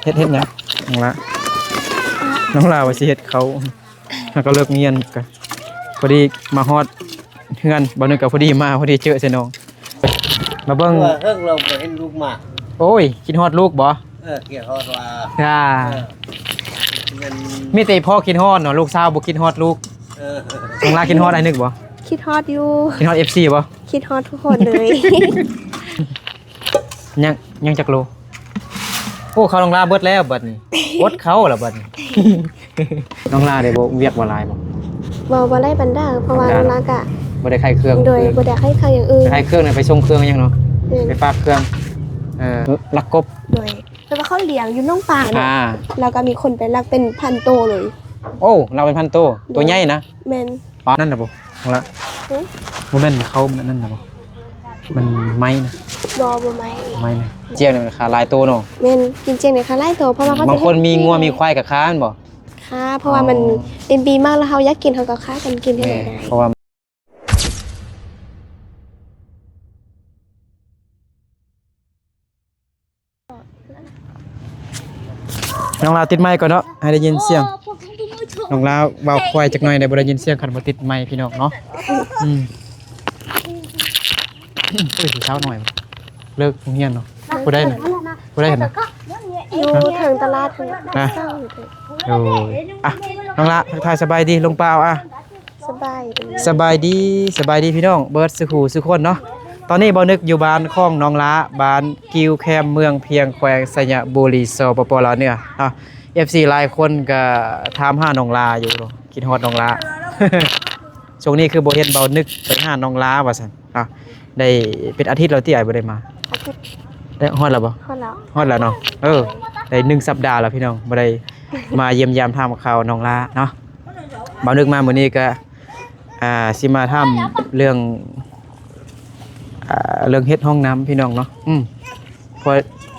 ເຮັດ ເຮັດຫຍັງນ້ອງລະ? ນ້ອງລາວ່າຊິເຮັດເຂົ້າ ແລ້ວກໍເລີກຮຽນ ກໍພໍດີມາຮອດເຮືອນ ບ່າວນຶກກໍພໍດີມາ ພໍດີເຈີໃສ່ນ້ອງ ມາເບິ່ງ ວ່າເຮິງເຮົາບໍ່ເຫັນລູກມາ. ໂອ້ຍ ຄິດຮອດລູກບໍ່? ເອີ ຄິດຮອດວ່າ ອ່າ ເອີ ມັນ ມີແຕ່ພໍ່ຄິດຮອດເນາະ ລູກສາວບໍ່ຄິດຮອດລູກ. ເອີ ນ້ອງລາຄິດຮອດອ້າຍນຶກບໍ່? ຄິດຮອດຢູ່. ຄິດຮອດເອັຟຊີບໍ່? ຄິດຮອດທຸກຄົນເລີຍ. ຍັງ ຍັງຈັກໂລ? ໂອ້ ເຂົ້ານ້ອງລາເບິດແລ້ວບັດນີ້ ອົດເຂົ້າລະບັດນີ້. ນ້ອງລາໄດ້ບໍ່ ວຽກບໍ່ຫຼາຍບໍ່? ບໍ່ ບໍ່ຫຼາຍປານໃດ ເພາະວ່າ ບໍ່ຫຼາຍ ນ້ອງລາກະ ບໍ່ໄດ້ຂາຍເຄື່ອງ. ໂດຍ ບໍ່ໄດ້ຂາຍເຄື່ອງຢ່າງອື່ນ. ຂາຍເຄື່ອງນີ້ໄປສົ່ງເຄື່ອງຫຍັງເນາະ? ແມ່ນ ໄປຝາກເຄື່ອງ. ເອີ ລັກກົບ. ໂດຍ ແບບວ່າເຂົາລ້ຽງຢູ່ໜອງປາເນາະ ອ່າ ແລ້ວກໍມີຄົນໄປລັກເປັນພັນໂຕເລີຍ. ໂອ້ ລັກເປັນພັນໂຕ. ໂດຍ ໂຕໃຫຍ່ນະ. ແມ່ນ. ປານັ້ນນະບໍ່? ເອົາລະ ຫຶ? ບໍ່ແມ່ນເຂົາ ມັນອັນນັ້ນນະບໍ່? ມັນໄມ້ນະ. ບໍ່ ບໍ່ໄມ້ ໄມ້ນະ. ຈຽງນີ້ມັນຂາຍຫຼາຍໂຕເນາະ. ແມ່ນ ກິນຈຽງນີ້ຂາຍຫຼາຍໂຕ ເພາະວ່າເຂົາ ບາງຄົນມີງົວມີຄວາຍກໍຂາແມ່ນບໍ່? ຂາ ເພາະວ່າມັນ ອໍ ເປັນປີມາກ ແລ້ວເຮົາຢາກກິນເຮົາກໍຂາກັນກິນເທົ່າໃດກໍໄດ້. ແມ່ນ ເພາະວ່າ ນ້ອງລາວຕິດໄມກ່ອນເນາະ ໃຫ້ໄດ້ຍິນສຽງ. ນ້ອງລາວເວົ້າຄວາຍຈັກໜ່ອຍໄດ້ ບໍ່ໄດ້ຍິນສຽງຄັນບໍ່ຕິດໄມພີ່ນ້ອງເນາະ. ອືມ ໂອ້ຍ ຜູ້ສາວໜ້ອຍ ເລີກໂຮງຮຽນເນາະ. ຜູ້ໃດນະ? ຜູ້ໃດຫັ້ນນະ? ຢູ່ເທິງຕະຫຼາດພຸ້ນນະ. ໂອ້ຍ ອ່ະ ນ້ອງລາ ທັກທາຍສະບາຍດີ ລົງປ່າເອົາ ອ່ະ. ສະບາຍດີ ສະບາຍດີ ສະບາຍດີພີ່ນ້ອງເບິດສູ່ຜູ້ສູ່ຄົນເນາະ. ຕອນນີ້ບ່າວນຶກຢູ່ບ້ານຂອງນ້ອງລາ ບ້ານກິ້ວແຄມ ເມືອງພຽງ ແຂວງໄຊຍະບູລີ ສປປ ລາວເໜືອເນາະ. ເອັຟຊີຫຼາຍຄົນກໍຖາມຫານ້ອງລາຢູ່ ຄິດຮອດນ້ອງລາ. ຊ່ວງນີ້ຄືບໍ່ເຫັນບ່າວນຶກໄປຫານ້ອງລາວ່າຊັ້ນເນາະ. ໄດ້ເປັນອາທິດແລ້ວຕິ ອ້າຍບໍ່ໄດ້ມາ. ອາທິດ ໄດ້ຮອດແລ້ວບໍ່? ຮອດແລ້ວ ຮອດແລ້ວເນາະ. ເອີ ໄດ້ໜຶ່ງສັບດາແລ້ວພີ່ນ້ອງ ບໍ່ໄດ້ມາຢ້ຽມຢາມຖາມຂ່າວນ້ອງລາເນາະ. ບ່າວນຶກມາມື້ນີ້ກໍ ອ່າ ຊິມາຖາມເລື່ອງ ອ່າ ເລື່ອງເຮັດຫ້ອງນ້ຳພີ່ນ້ອງເນາະ. ອືມ ພໍ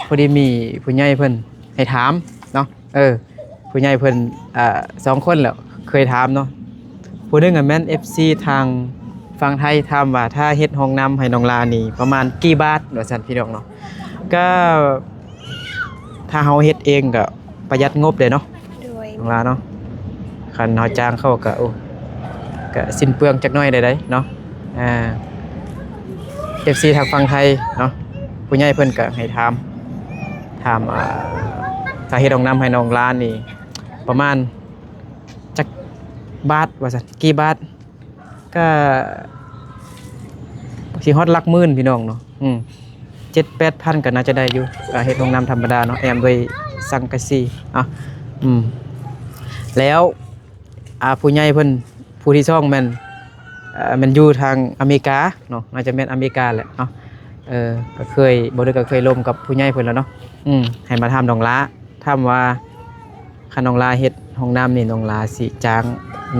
ພໍດີມີຜູ້ໃຫຍ່ເພິ່ນໃຫ້ຖາມເນາະ. ເອີ ຜູ້ໃຫຍ່ເພິ່ນ ອ່າ ສອງຄົນແລ້ວເຄີຍຖາມເນາະ. ຜູ້ໜຶ່ງກໍແມ່ນເອັຟຊີທາງຝັ່ງໄທ ຖາມວ່າຖ້າເຮັດຫ້ອງນ້ຳໃຫ້ນ້ອງລານີ້ປະມານກີ່ບາດ ວ່າຊັ້ນພີ່ນ້ອງເນາະ. ກໍຖ້າເຮົາເຮັດເອງກໍປະຢັດງົບເດ້ເນາະ. ໂດຍ ນ້ອງລາເນາະ. ຄັນເຮົາຈ້າງເຂົາກໍ ໂອ້ ກໍສິ້ນເປືອງຈັກໜ້ອຍໄດ້ເນາະ. ອ່າ ເອັຟຊີທາງຝັ່ງໄທເນາະ ຜູ້ໃຫຍ່ເພິ່ນກໍໃຫ້ຖາມ ຖາມ ອ່າ ຖ້າເຮັດຫ້ອງນ້ຳໃຫ້ນ້ອງລານີ້ປະມານຈັກບາດວ່າຊັ້ນ ກີ່ບາດ. ກະຊິຮອດຫຼັກໝື່ນພີ່ນ້ອງເນາະ. ອືມ ເຈັດແປດພັນກໍໜ້າຈະໄດ້ຢູ່ ກະເຮັດຫ້ອງນ້ຳທຳມະດາເນາະ ແອ້ມດ້ວຍສັງກະສີເນາະ. ອືມ ແລ້ວ ອ່າ ຜູ້ໃຫຍ່ເພິ່ນ ຜູ້ທີສອງແມ່ນ ເອີ ແມ່ນຢູ່ທາງອາເມລິກາເນາະ ໜ້າຈະແມ່ນອາເມລິກາແຫຼະເນາະ. ເອີ ກໍເຄີຍ ບໍ່ໄດ້ ກໍເຄີຍລົມກັບຜູ້ໃຫຍ່ເພິ່ນແລ້ວເນາະ. ອືມ ໃຫ້ມາຖາມນ້ອງລາ ຖາມວ່າ ຄັນນ້ອງລາເຮັດຫ້ອງນ້ຳນີ້ ນ້ອງລາຊິຈ້າງ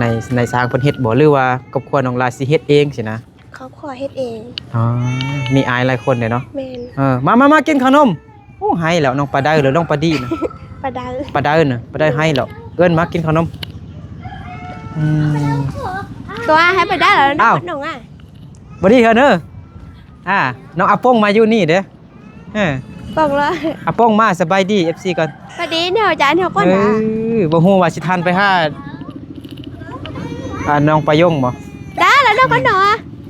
ນາຍ ນາຍຊ່າງເພິ່ນເຮັດບໍ່ ຫຼືວ່າຄອບຄົວນ້ອງລາຊິເຮັດເອງຊີ້ນະ? ຄອບຄົວເຮັດເອງ. ອໍ ມີອ້າຍຫຼາຍຄົນເດ້ເນາະ. ແມ່ນ. ເອີ ມາ ມາ ມາກິນເຂົ້າໜົມ. ໂອ້ ໄຫ້ແລ້ວ ນ້ອງປາໄດ ຫຼືນ້ອງປາດີນະ? ປາໄດ. ປາໄດນະ ປາໄດໄຫ້ແລ້ວ ເອີ້ນມາກິນເຂົ້າໜົມ. ອືມ ຕົວໃຫ້ປາໄດແລ້ວ ນ້ອງ ນ້ອງອະ ບໍ່ດີເຮີເນີ. ອ່າ ນ້ອງອາປົງມາຢູ່ນີ້ເດ້. ເອີ ປອງລະ ອາປົງມາ ສະບາຍດີເອັຟຊີກ່ອນ. ສະບາຍດີເນາະ ຈານເຮົາກ່ອນນະ. ເອີ ບໍ່ຮູ້ວ່າຊິທັນໄປຫາ ອ່າ ນ້ອງປາຍົງບໍ່? ໄດ້ລະ ນ້ອງກໍໜໍ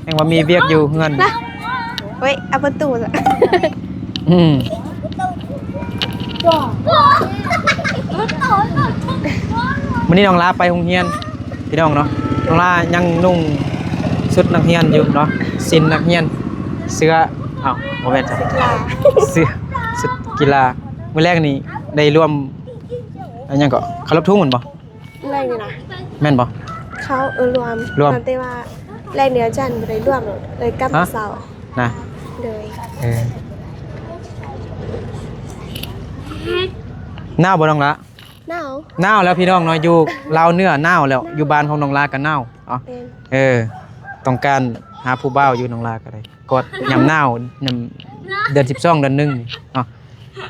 ຍັງວ່າມີວຽກຢູ່ເຮືອນ. ໂອ້ຍ ເອົາປະຕູ. ອືມ ມື້ນີ້ນ້ອງລາໄປໂຮງຮຽນ ພີ່ນ້ອງເນາະ. ນ້ອງລາຍັງນຸ່ງຊຸດນັກຮຽນຢູ່ເນາະ ສິ້ນນັກຮຽນ ເສື້ອ ເອົ້າ ບໍ່ແມ່ນ ເສື້ອ ຊຸດກິລາ. ມື້ແລງນີ້ໄດ້ຮ່ວມ ອັນຫຍັງເກາະ ເຄົາລົບທຸງແມ່ນບໍ່? ແລງນີ້ນະ ແມ່ນບໍ່? ເຂົາ ເອີ ຮ່ວມ ຮ່ວມ ແຕ່ວ່າແລງນີ້ອາຈານບໍ່ໄດ້ຮ່ວມ ເລີຍກັບມາເຊົ້ານະ. ໂດຍ ເອີ ໜາວບໍ່ນ້ອງລະ? ໜາວ ໜາວແລ້ວພີ່ນ້ອງເນາະ ຢູ່ລາວເໜືອໜາວແລ້ວ ຢູ່ບ້ານຂອງນ້ອງລາກໍໜາວ. ເອີ ຕ້ອງການຫາຜູ້ບ່າວຢູ່ ນ້ອງລາກໍໄດ້ ກອດຍາມໜາວ ຍາມເດືອນສິບສອງ ເດືອນໜຶ່ງເນາະ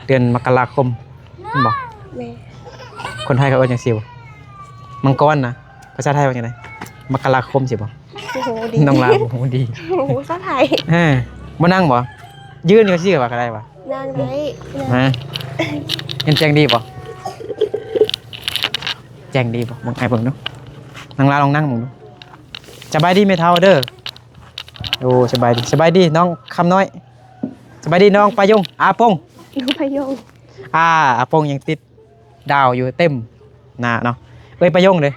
ເດືອນມະກະລາຄົມ ແມ່ນບໍ່? ແມ່ນ. ຄົນໄທເຂົາເອີ້ນຈັ່ງຊີ້ບໍ່? ມັງກອນນະ ພາສາໄທວ່າຈັ່ງໃດ? ມະກະລາຄົມຊີ້ບໍ່? ບໍ່ຮູ້ດີ ນ້ອງລາບໍ່ຮູ້ດີ ບໍ່ຮູ້ພາສາໄທ. ເອີ ບໍ່ນັ່ງບໍ່? ຢືນຢູ່ຊີ້ວ່າກໍໄດ້ວ່າ ນັ່ງໄດ້ ມາ ເຫັນແຈ້ງດີບໍ່? ແຈ້ງດີບໍ່? ເບິ່ງ ອ້າຍເບິ່ງດູ. ນັ່ງລາລອງນັ່ງເບິ່ງດູ. ສະບາຍດີແມ່ເຖົ້າເດີ. ໂອ້ ສະບາຍດີ ສະບາຍດີນ້ອງຄຳນ້ອຍ. ສະບາຍດີນ້ອງປາຍົງ ອາປົງ ນ້ອງປາຍົງ. ອາ ອາປົງຍັງຕິດດາວຢູ່ເຕັມໜ້າເນາະ. ເອີຍປາຍົງເດ້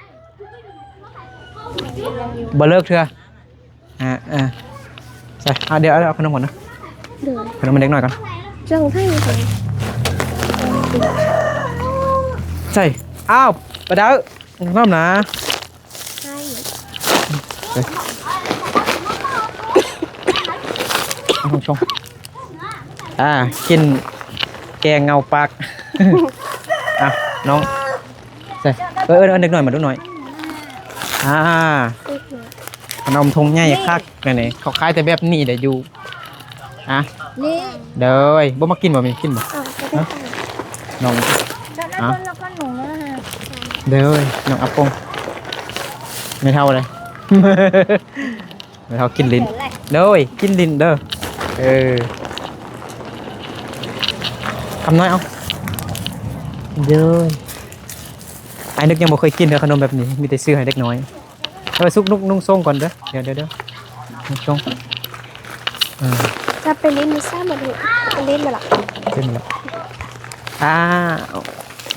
ບໍ່ເລີກເທື່ອ. ອ່າ ອ່າ ໃສ່ ອ່າ ດຽວເອົາຂະໜົມກ່ອນນະ. ໂດຍ ຂະໜົມໃຫ້ເດັກນ້ອຍກ່ອນ. ເຈົ້າໃຜ ໃສ່ ອ້າວ ປາດາວ ນ້ຳນະ. ເອົາຊົງ ອ່າ ກິນແກງເງົາປາກ. ອ່ະ ນ້ອງ ໃສ່ ເອີ ເອີ ເອີ ເດັກນ້ອຍມາດູໜ້ອຍ. ອ່າ ຂະໜົມຖົງໃຫຍ່ຄັກ ນີ້ ນີ້ ເຂົາຂາຍແຕ່ແບບນີ້ແຫຼະຢູ່. ອ່ະ ນີ້ ເດີຍ ບໍ່ມາກິນບໍ່? ມີກິນບໍ່? ເອົາ ຮະ? ນ້ອງ ເຈົ້າ ອ່ະ ແລ້ວກໍໜູນະ. ເດີຍ ນ້ອງອາປົງ ແມ່ເຖົ້າເດ້. ແມ່ເຖົ້າກິນຫຼິ້ນ ເດີຍ ກິນຫຼິ້ນເດີ. ເອີ ຄຳນ້ອຍເອົາ. ເດີຍ ອ້າຍນຶກຍັງບໍ່ເຄີຍກິນເທື່ອຂະໜົມແບບນີ້ ມີແຕ່ຊື້ໃຫ້ເດັກນ້ອຍ. ເອີ ສຸກນຸກນຸ່ງຊົງກ່ອນເດີ. ດຽວ ດຽວ ນຸ່ງຊົງ. ເອີ ຈະໄປຫຼິ້ນຢູ່ໃສມາດູ ໄປຫຼິ້ນມາລະ ເປັນລະ. ອ້າວ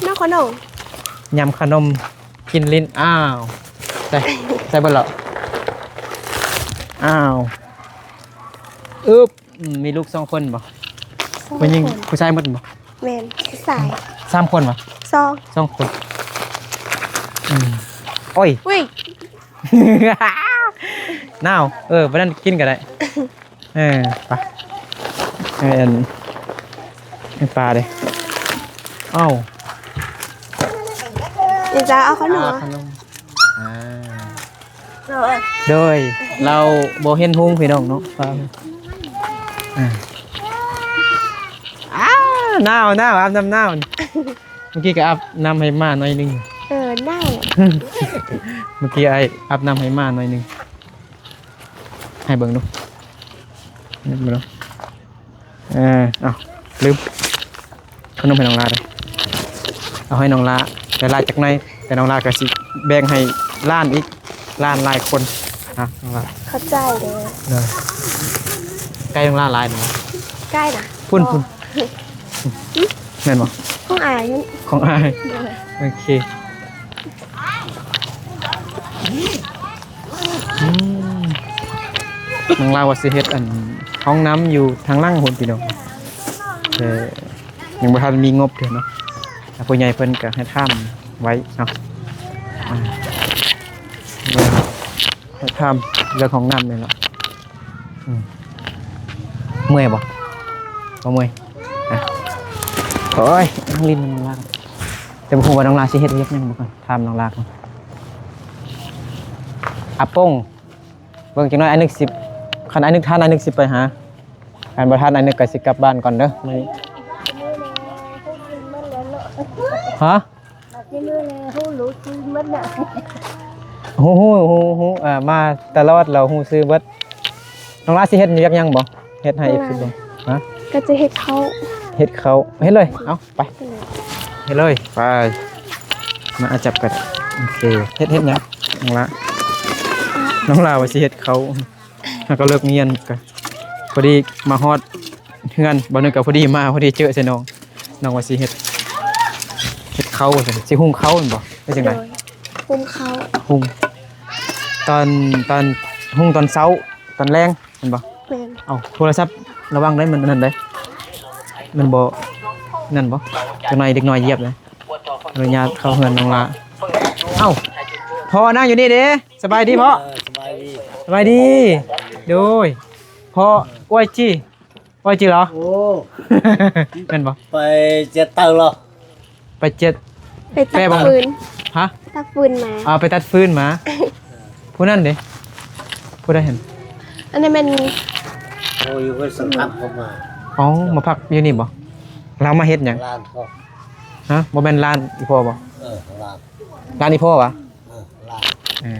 ນ້ອງຂະໜົມ ຍຳຂະໜົມ ກິນຫຼິ້ນ. ອ້າວ ໃສ່ ໃສ່ເບິດແລ້ວ. ອ້າວ ອຶບ. ອືມ ມີລູກສອງຄົນບໍ່? ສອງຄົນ. ຜູ້ຍິງຜູ້ຊາຍໝົດບໍ່? ແມ່ນ ຜູ້ຊາຍ. ສາມຄົນບໍ່? ສອງ ສອງຄົນ. ອືມ ໂອ້ຍ ອຸ້ຍ ໜາວ. ເອີ ບໍ່ນັ້ນກິນກໍໄດ້. ເອີ ໄປ ເອີ ອັນ ປາເດ້. ເອົ້າ ເດ ຈະເອົາຂະໜົມ ອ່າ ຂະໜົມ ອ່າ ໂດຍ ລາວບໍ່ເຫັນຮຸ່ງພີ່ນ້ອງເນາະ. ອ່າ ອ້າ ໜາວ ໜາວ ອາບນ້ຳໜາວ. ເມື່ອກີ້ກໍອາບນ້ຳໃຫ້ໝາໜ້ອຍໜຶ່ງ. ເອີ ໜາວ. ເມື່ອກີ້ອ້າຍອາບນ້ຳໃຫ້ໝາໜ້ອຍໜຶ່ງ. ໃຫ້ເບິ່ງດູ ໃຫ້ເບິ່ງດູ. ເອີ ເອົາ ລືມ ຂະໜົມໃຫ້ນ້ອງລາເດີ້. ເອົາໃຫ້ນ້ອງລາຫຼາຍໆຈັກໜ້ອຍ ແຕ່ນ້ອງລາກໍຊິແບ່ງໃຫ້ຫຼານອີກ ຫຼານຫຼາຍຄົນ. ອ່ະ ນ້ອງລາ ຂອບໃຈເດີ້. ເດີ ໃກ້ນ້ອງລາຫຼາຍເນາະ. ໃກ້ນະ ພຸ້ນ ພຸ້ນ. ແມ່ນບໍ່? ຂອງອ້າຍ ຂອງອ້າຍ. ໂອເຄ. ອືມ ນ້ອງລາວ່າຊິເຮັດອັນຫ້ອງນ້ຳຢູ່ທາງຫຼັງພຸ້ນພີ່ນ້ອງ ແຕ່ຍັງບໍ່ທັນມີງົບເທື່ອເນາະ. ຜູ້ໃຫຍ່ເພິ່ນກໍໃຫ້ຖາມໄວ້ເນາະ ອ່າ ໃຫ້ຖາມເລື່ອງຫ້ອງນ້ຳນີ້ແຫຼະ. ອືມ ເມື່ອຍບໍ່? ບໍ່ເມື່ອຍ. ອ່ະ ໂອ້ຍ ນັ່ງຫຼິ້ນນຳນ້ອງລາ ແຕ່ບໍ່ຮູ້ວ່ານ້ອງລາຊິເຮັດວຽກຫຍັງບໍ່ ກ່ອນ ຖາມນ້ອງລາກ່ອນ. ອາປົງ ເບິ່ງຈັກໜ້ອຍ ອ້າຍນຶກຊິ ຄັນອ້າຍນຶກທັນ ອ້າຍນຶກຊິໄປຫາ ຄັນບໍ່ທັນ ອ້າຍນຶກກໍຊິກັບບ້ານກ່ອນເດີ້ມື້ນີ້. ຮະ? ຮູ້ ຮູ້ ຮູ້ ຮູ້ ເອີ ມາຕະຫຼອດ ລາວຮູ້ຊື່ເບິດ. ນ້ອງລາຊິເຮັດວຽກຫຍັງບໍ່? ເຮັດໃຫ້ເອັຟຊີເບິ່ງ. ຮະ? ກໍຈະເຮັດເຂົ້າ. ເຮັດເຂົ້າ ເຮັດເລີຍ. ເອົາ ໄປ ເຮັດເລີຍ. ໄປ ມາ ອາ ຈັບກັນ. ໂອເຄ ເຮັດ ເຮັດຫຍັງນ້ອງລາ? ນ້ອງລາວ່າຊິເຮັດເຂົ້າ. ແລ້ວກໍເລີກຮຽນກໍພໍດີມາຮອດເຮືອນ ບ່າວໜຶ່ງກໍພໍດີມາ ພໍດີເຈີໃສ່ນ້ອງ. ນ້ອງວ່າຊິເຮັດ ເຮັດເຂົ້າວ່າຊັ້ນ ຊິຫຸ່ງເຂົ້າແມ່ນບໍ່ ຫຼືຈັ່ງໃດ? ໂດຍ ຫຸ່ງເຂົ້າ ຫຸ່ງ ຕອນ ຕອນ ຫຸ່ງຕອນເຊົ້າ ຕອນແລງແມ່ນບໍ່? ແມ່ນ. ເອົ້າ ໂທລະສັບລະວັງໄດ໋ ມັນອັນນັ້ນໄດ໋ ມັນບໍ່ນັ້ນບໍ່? ຈັກໜ້ອຍເດັກນ້ອຍຢຽບເດ້. ອະນຸຍາດເຂົ້າເຮືອນນ້ອງລາ. ເອົ້າ ພໍ່ນັ່ງຢູ່ນີ້ເດ້. ສະບາຍດີພໍ່. ເອີ ສະບາຍດີ ສະບາຍດີ. ໂດຍ ພໍ່ ໂອ້ຍຈີ ໂອ້ຍຈີເຫຼືອ? ໂອ້ ແມ່ນບໍ່? ໄປເຈັດເຕີເຫຼືອ? ໄປເຈັດ ໄປຕັດຟືນ. ຮະ? ຕັດຟືນມາ. ເອົາ ໄປຕັດຟືນມາ. ຜູ້ນັ້ນເດ້? ຜູ້ໃດຫັ້ນ? ອັນນີ້ແມ່ນ ໂອ້ ຢູ່ເພິ່ນສັງກັດເຂົ້າມາ. ອໍ ມາພັກຢູ່ນີ້ບໍ່? ລາວມາເຮັດຫຍັງ? ຫຼານເຂົາ. ຮະ? ບໍ່ແມ່ນຫຼານອີ່ພໍ່ບໍ່? ເອີ ຫຼານ. ຫຼານອີ່ພໍ່ຫວາ? ເອີ ຫຼານ. ເອີ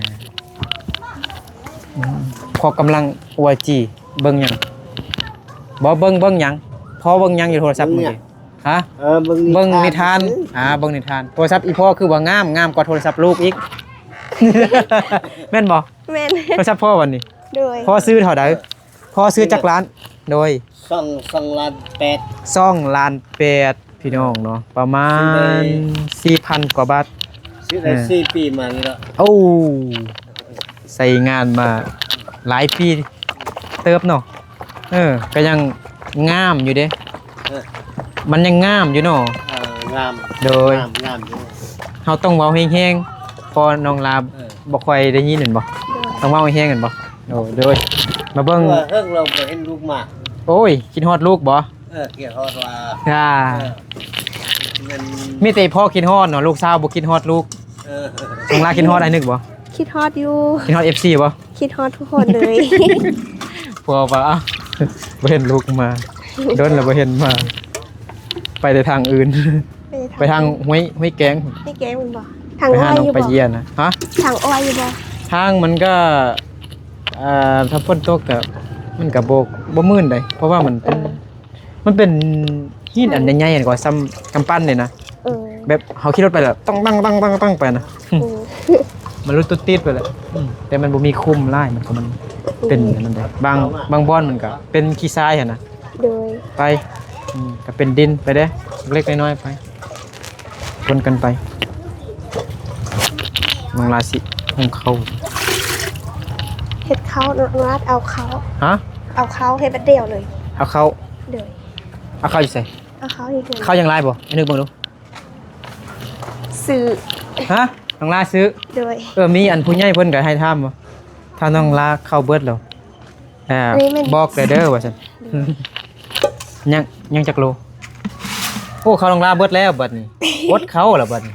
ອືມ ພໍ່ກຳລັງໂອໄອຈີ ເບິ່ງຫຍັງ? ບໍ່ ເບິ່ງ ເບິ່ງຫຍັງ? ພໍ່ເບິ່ງຫຍັງຢູ່ໂທລະສັບມື້ກີ້? ຮະ? ເອີ ເບິ່ງນິທານ ເບິ່ງນິທານ ອ່າ ເບິ່ງນິທານ. ໂທລະສັບອີ່ພໍ່ຄືວ່າງາມ ງາມກວ່າໂທລະສັບລູກອີກ ແມ່ນບໍ່? ແມ່ນ. ໂທລະສັບພໍ່ບັດນີ້ ໂດຍ ພໍ່ຊື້ເທົ່າໃດ? ພໍ່ຊື້ຈັກລ້ານ? ໂດຍ ສອງ ສອງລ້ານແປດ ສອງລ້ານແປດ ພີ່ນ້ອງເນາະ ປະມານສີ່ພັນກວ່າບາດ ຊື້ໄດ້ ເອີ ສີ່ປີມານີ້ລະ. ໂອ້ ໃຊ້ງານມາຫຼາຍປີເຕີບເນາະ. ເອີ ກໍຍັງງາມຢູ່ເດ້ ເອີ ມັນຍັງງາມຢູ່ເນາະ. ເອີ ງາມ ໂດຍ ງາມ ງາມຢູ່. ເຮົາຕ້ອງເວົ້າແຮງໆ ເພາະນ້ອງລາ ເອີ ບໍ່ຄ່ອຍໄດ້ຍິນແມ່ນບໍ່? ໂດຍ ຕ້ອງເວົ້າແຮງໆ ແມ່ນບໍ່? ໂດຍ ໂດຍ ມາເບິ່ງ ວ່າເຮິງລາວບໍ່ເຫັນລູກມາ. ໂອ້ຍ ຄິດຮອດລູກບໍ່? ເອີ ຄິດຮອດວ່າ ອ່າ ເອີ ມັນ ມີແຕ່ພໍ່ຄິດຮອດເນາະ ລູກສາວບໍ່ຄິດຮອດລູກ. ເອີ ນ້ອງລາຄິດຮອດອ້າຍນຶກບໍ່? ຄິດຮອດຢູ່. ຄິດຮອດເອັຟຊີບໍ່? ຄິດຮອດທຸກຄົນເລີຍ ເພາະວ່າ ອ້າວ ບໍ່ເຫັນລູກມາ ດົນແລ້ວບໍ່ເຫັນມາ. ໄປແຕ່ທາງອື່ນ ໄປທາງ ໄປທາງຫ້ວຍ ຫ້ວຍແກງ ຫ້ວຍແກງແມ່ນບໍ່? ທາງອ້ອຍຢູ່ບໍ່? ໄປຫານ້ອງປາເຢຍນະ. ຮະ? ທາງອ້ອຍຢູ່ບໍ່? ທາງມັນກໍ ເອີ ຖ້າຝົນຕົກກໍ ມັນກໍບໍ່ ບໍ່ມື່ນໃດ ເພາະວ່າມັນເປັນ ເອີ ມັນເປັນຫີນອັນໃຫຍ່ໆ ກວ່າສ່ຳກຳປັ້ນນີ້ນະ. ເອີ ແບບເຮົາຂີ່ລົດໄປແລ້ວ ຕ້ອງໆໆໆ ໄປນະ. ເອີ ມັນຫຼຸດຕຸດຕິດໄປແລ້ວ. ອືມ ແຕ່ມັນບໍ່ມີຂຸມຫຼາຍ ມັນກໍ ມັນເປັນ ເອີ ອັນນັ້ນໄດ໋ ບາງ ບາງບ່ອນມັນກໍເປັນຂີ້ຊາຍຫັ້ນນະ. ໂດຍ ໄປ ອືມ ກໍເປັນດິນໄປເດ້ ເລັກໆນ້ອຍໆໄປ ປົນກັນໄປ. ນ້ອງລາຊິຫຸງເຂົ້າ ເຮັດເຂົ້າ ນ້ອງລາເອົາເຂົ້າ. ຮະ? ເອົາເຂົ້າເຮັດບັດດຽວເລີຍ. ເອົາເຂົ້າ. ໂດຍ ເອົາເຂົ້າຢູ່ໃສ? ເອົາເຂົ້າຢູ່ເຮືອນ. ເຂົ້າຍັງຫຼາຍບໍ່? ອັນນີ້ເບິ່ງດູ. ຊື້. ຮະ? ນ້ອງລາຊື້? ໂດຍ ເອີ ມີອັນຜູ້ໃຫຍ່ເພິ່ນກໍໃຫ້ຖາມວ່າ ຖ້ານ້ອງລາເຂົ້າເບິດແລ້ວ ອ່າ ອັນນີ້ແມ່ນ ບອກແດ່ເດີວ່າຊັ້ນ. ໂດຍ ຍັງ ຍັງຈັກໂລ? ໂອ້ ເຂົ້ານ້ອງລາເບິດແລ້ວບັດນີ້ ອົດເຂົ້າແລ້ວບັດນີ້.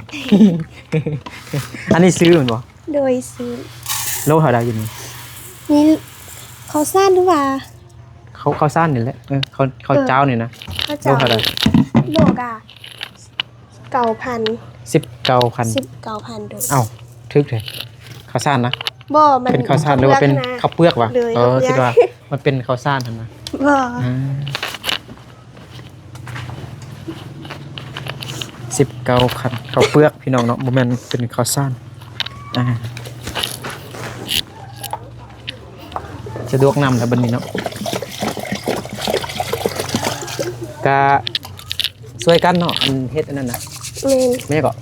ອັນນີ້ຊື້ແມ່ນບໍ່? ໂດຍ ຊື້. ໂລເທົ່າໃດຢູ່ນີ້? ນີ້ເຂົ້າສານຫຼືວ່າ ເຂົ້າ ເຂົ້າສານນີ້ແຫຼະ. ເອີ ເຂົ້າ ເຂົ້າ ເອີ ເຈົ້ານີ້ນະ. ເຂົ້າ ໂລ ເຈົ້າ ເທົ່າໃດ? ໂລກະ ເກົ້າພັນ ສິບເກົ້າພັນ ສິບເກົ້າພັນ. ໂດຍ ເອົ້າ ຖືກແທ້. ເຂົ້າສານນະ? ບໍ່ ມັນເປັນເຂົ້າສານ ເຂົ້າເປືອກ ຫຼືວ່າເປັນເຂົ້າເປືອກຫວາ? ໂດຍ ເອີ ເຂົ້າເປືອກ ຄິດວ່າມັນເປັນເຂົ້າສານຫັ້ນນະ. ບໍ່ ອ່າ ສິບເກົ້າພັນ ເຂົ້າເປືອກພີ່ນ້ອງເນາະ ບໍ່ແມ່ນເປັນເຂົ້າສານ. ອ່າ ສະດວກນຳແລ້ວບັດນີ້ເນາະ ກະຊ່ວຍກັນເນາະ ອັນເຮັດອັນນັ້ນນະ. ແມ່ນ ແມ່ນກໍ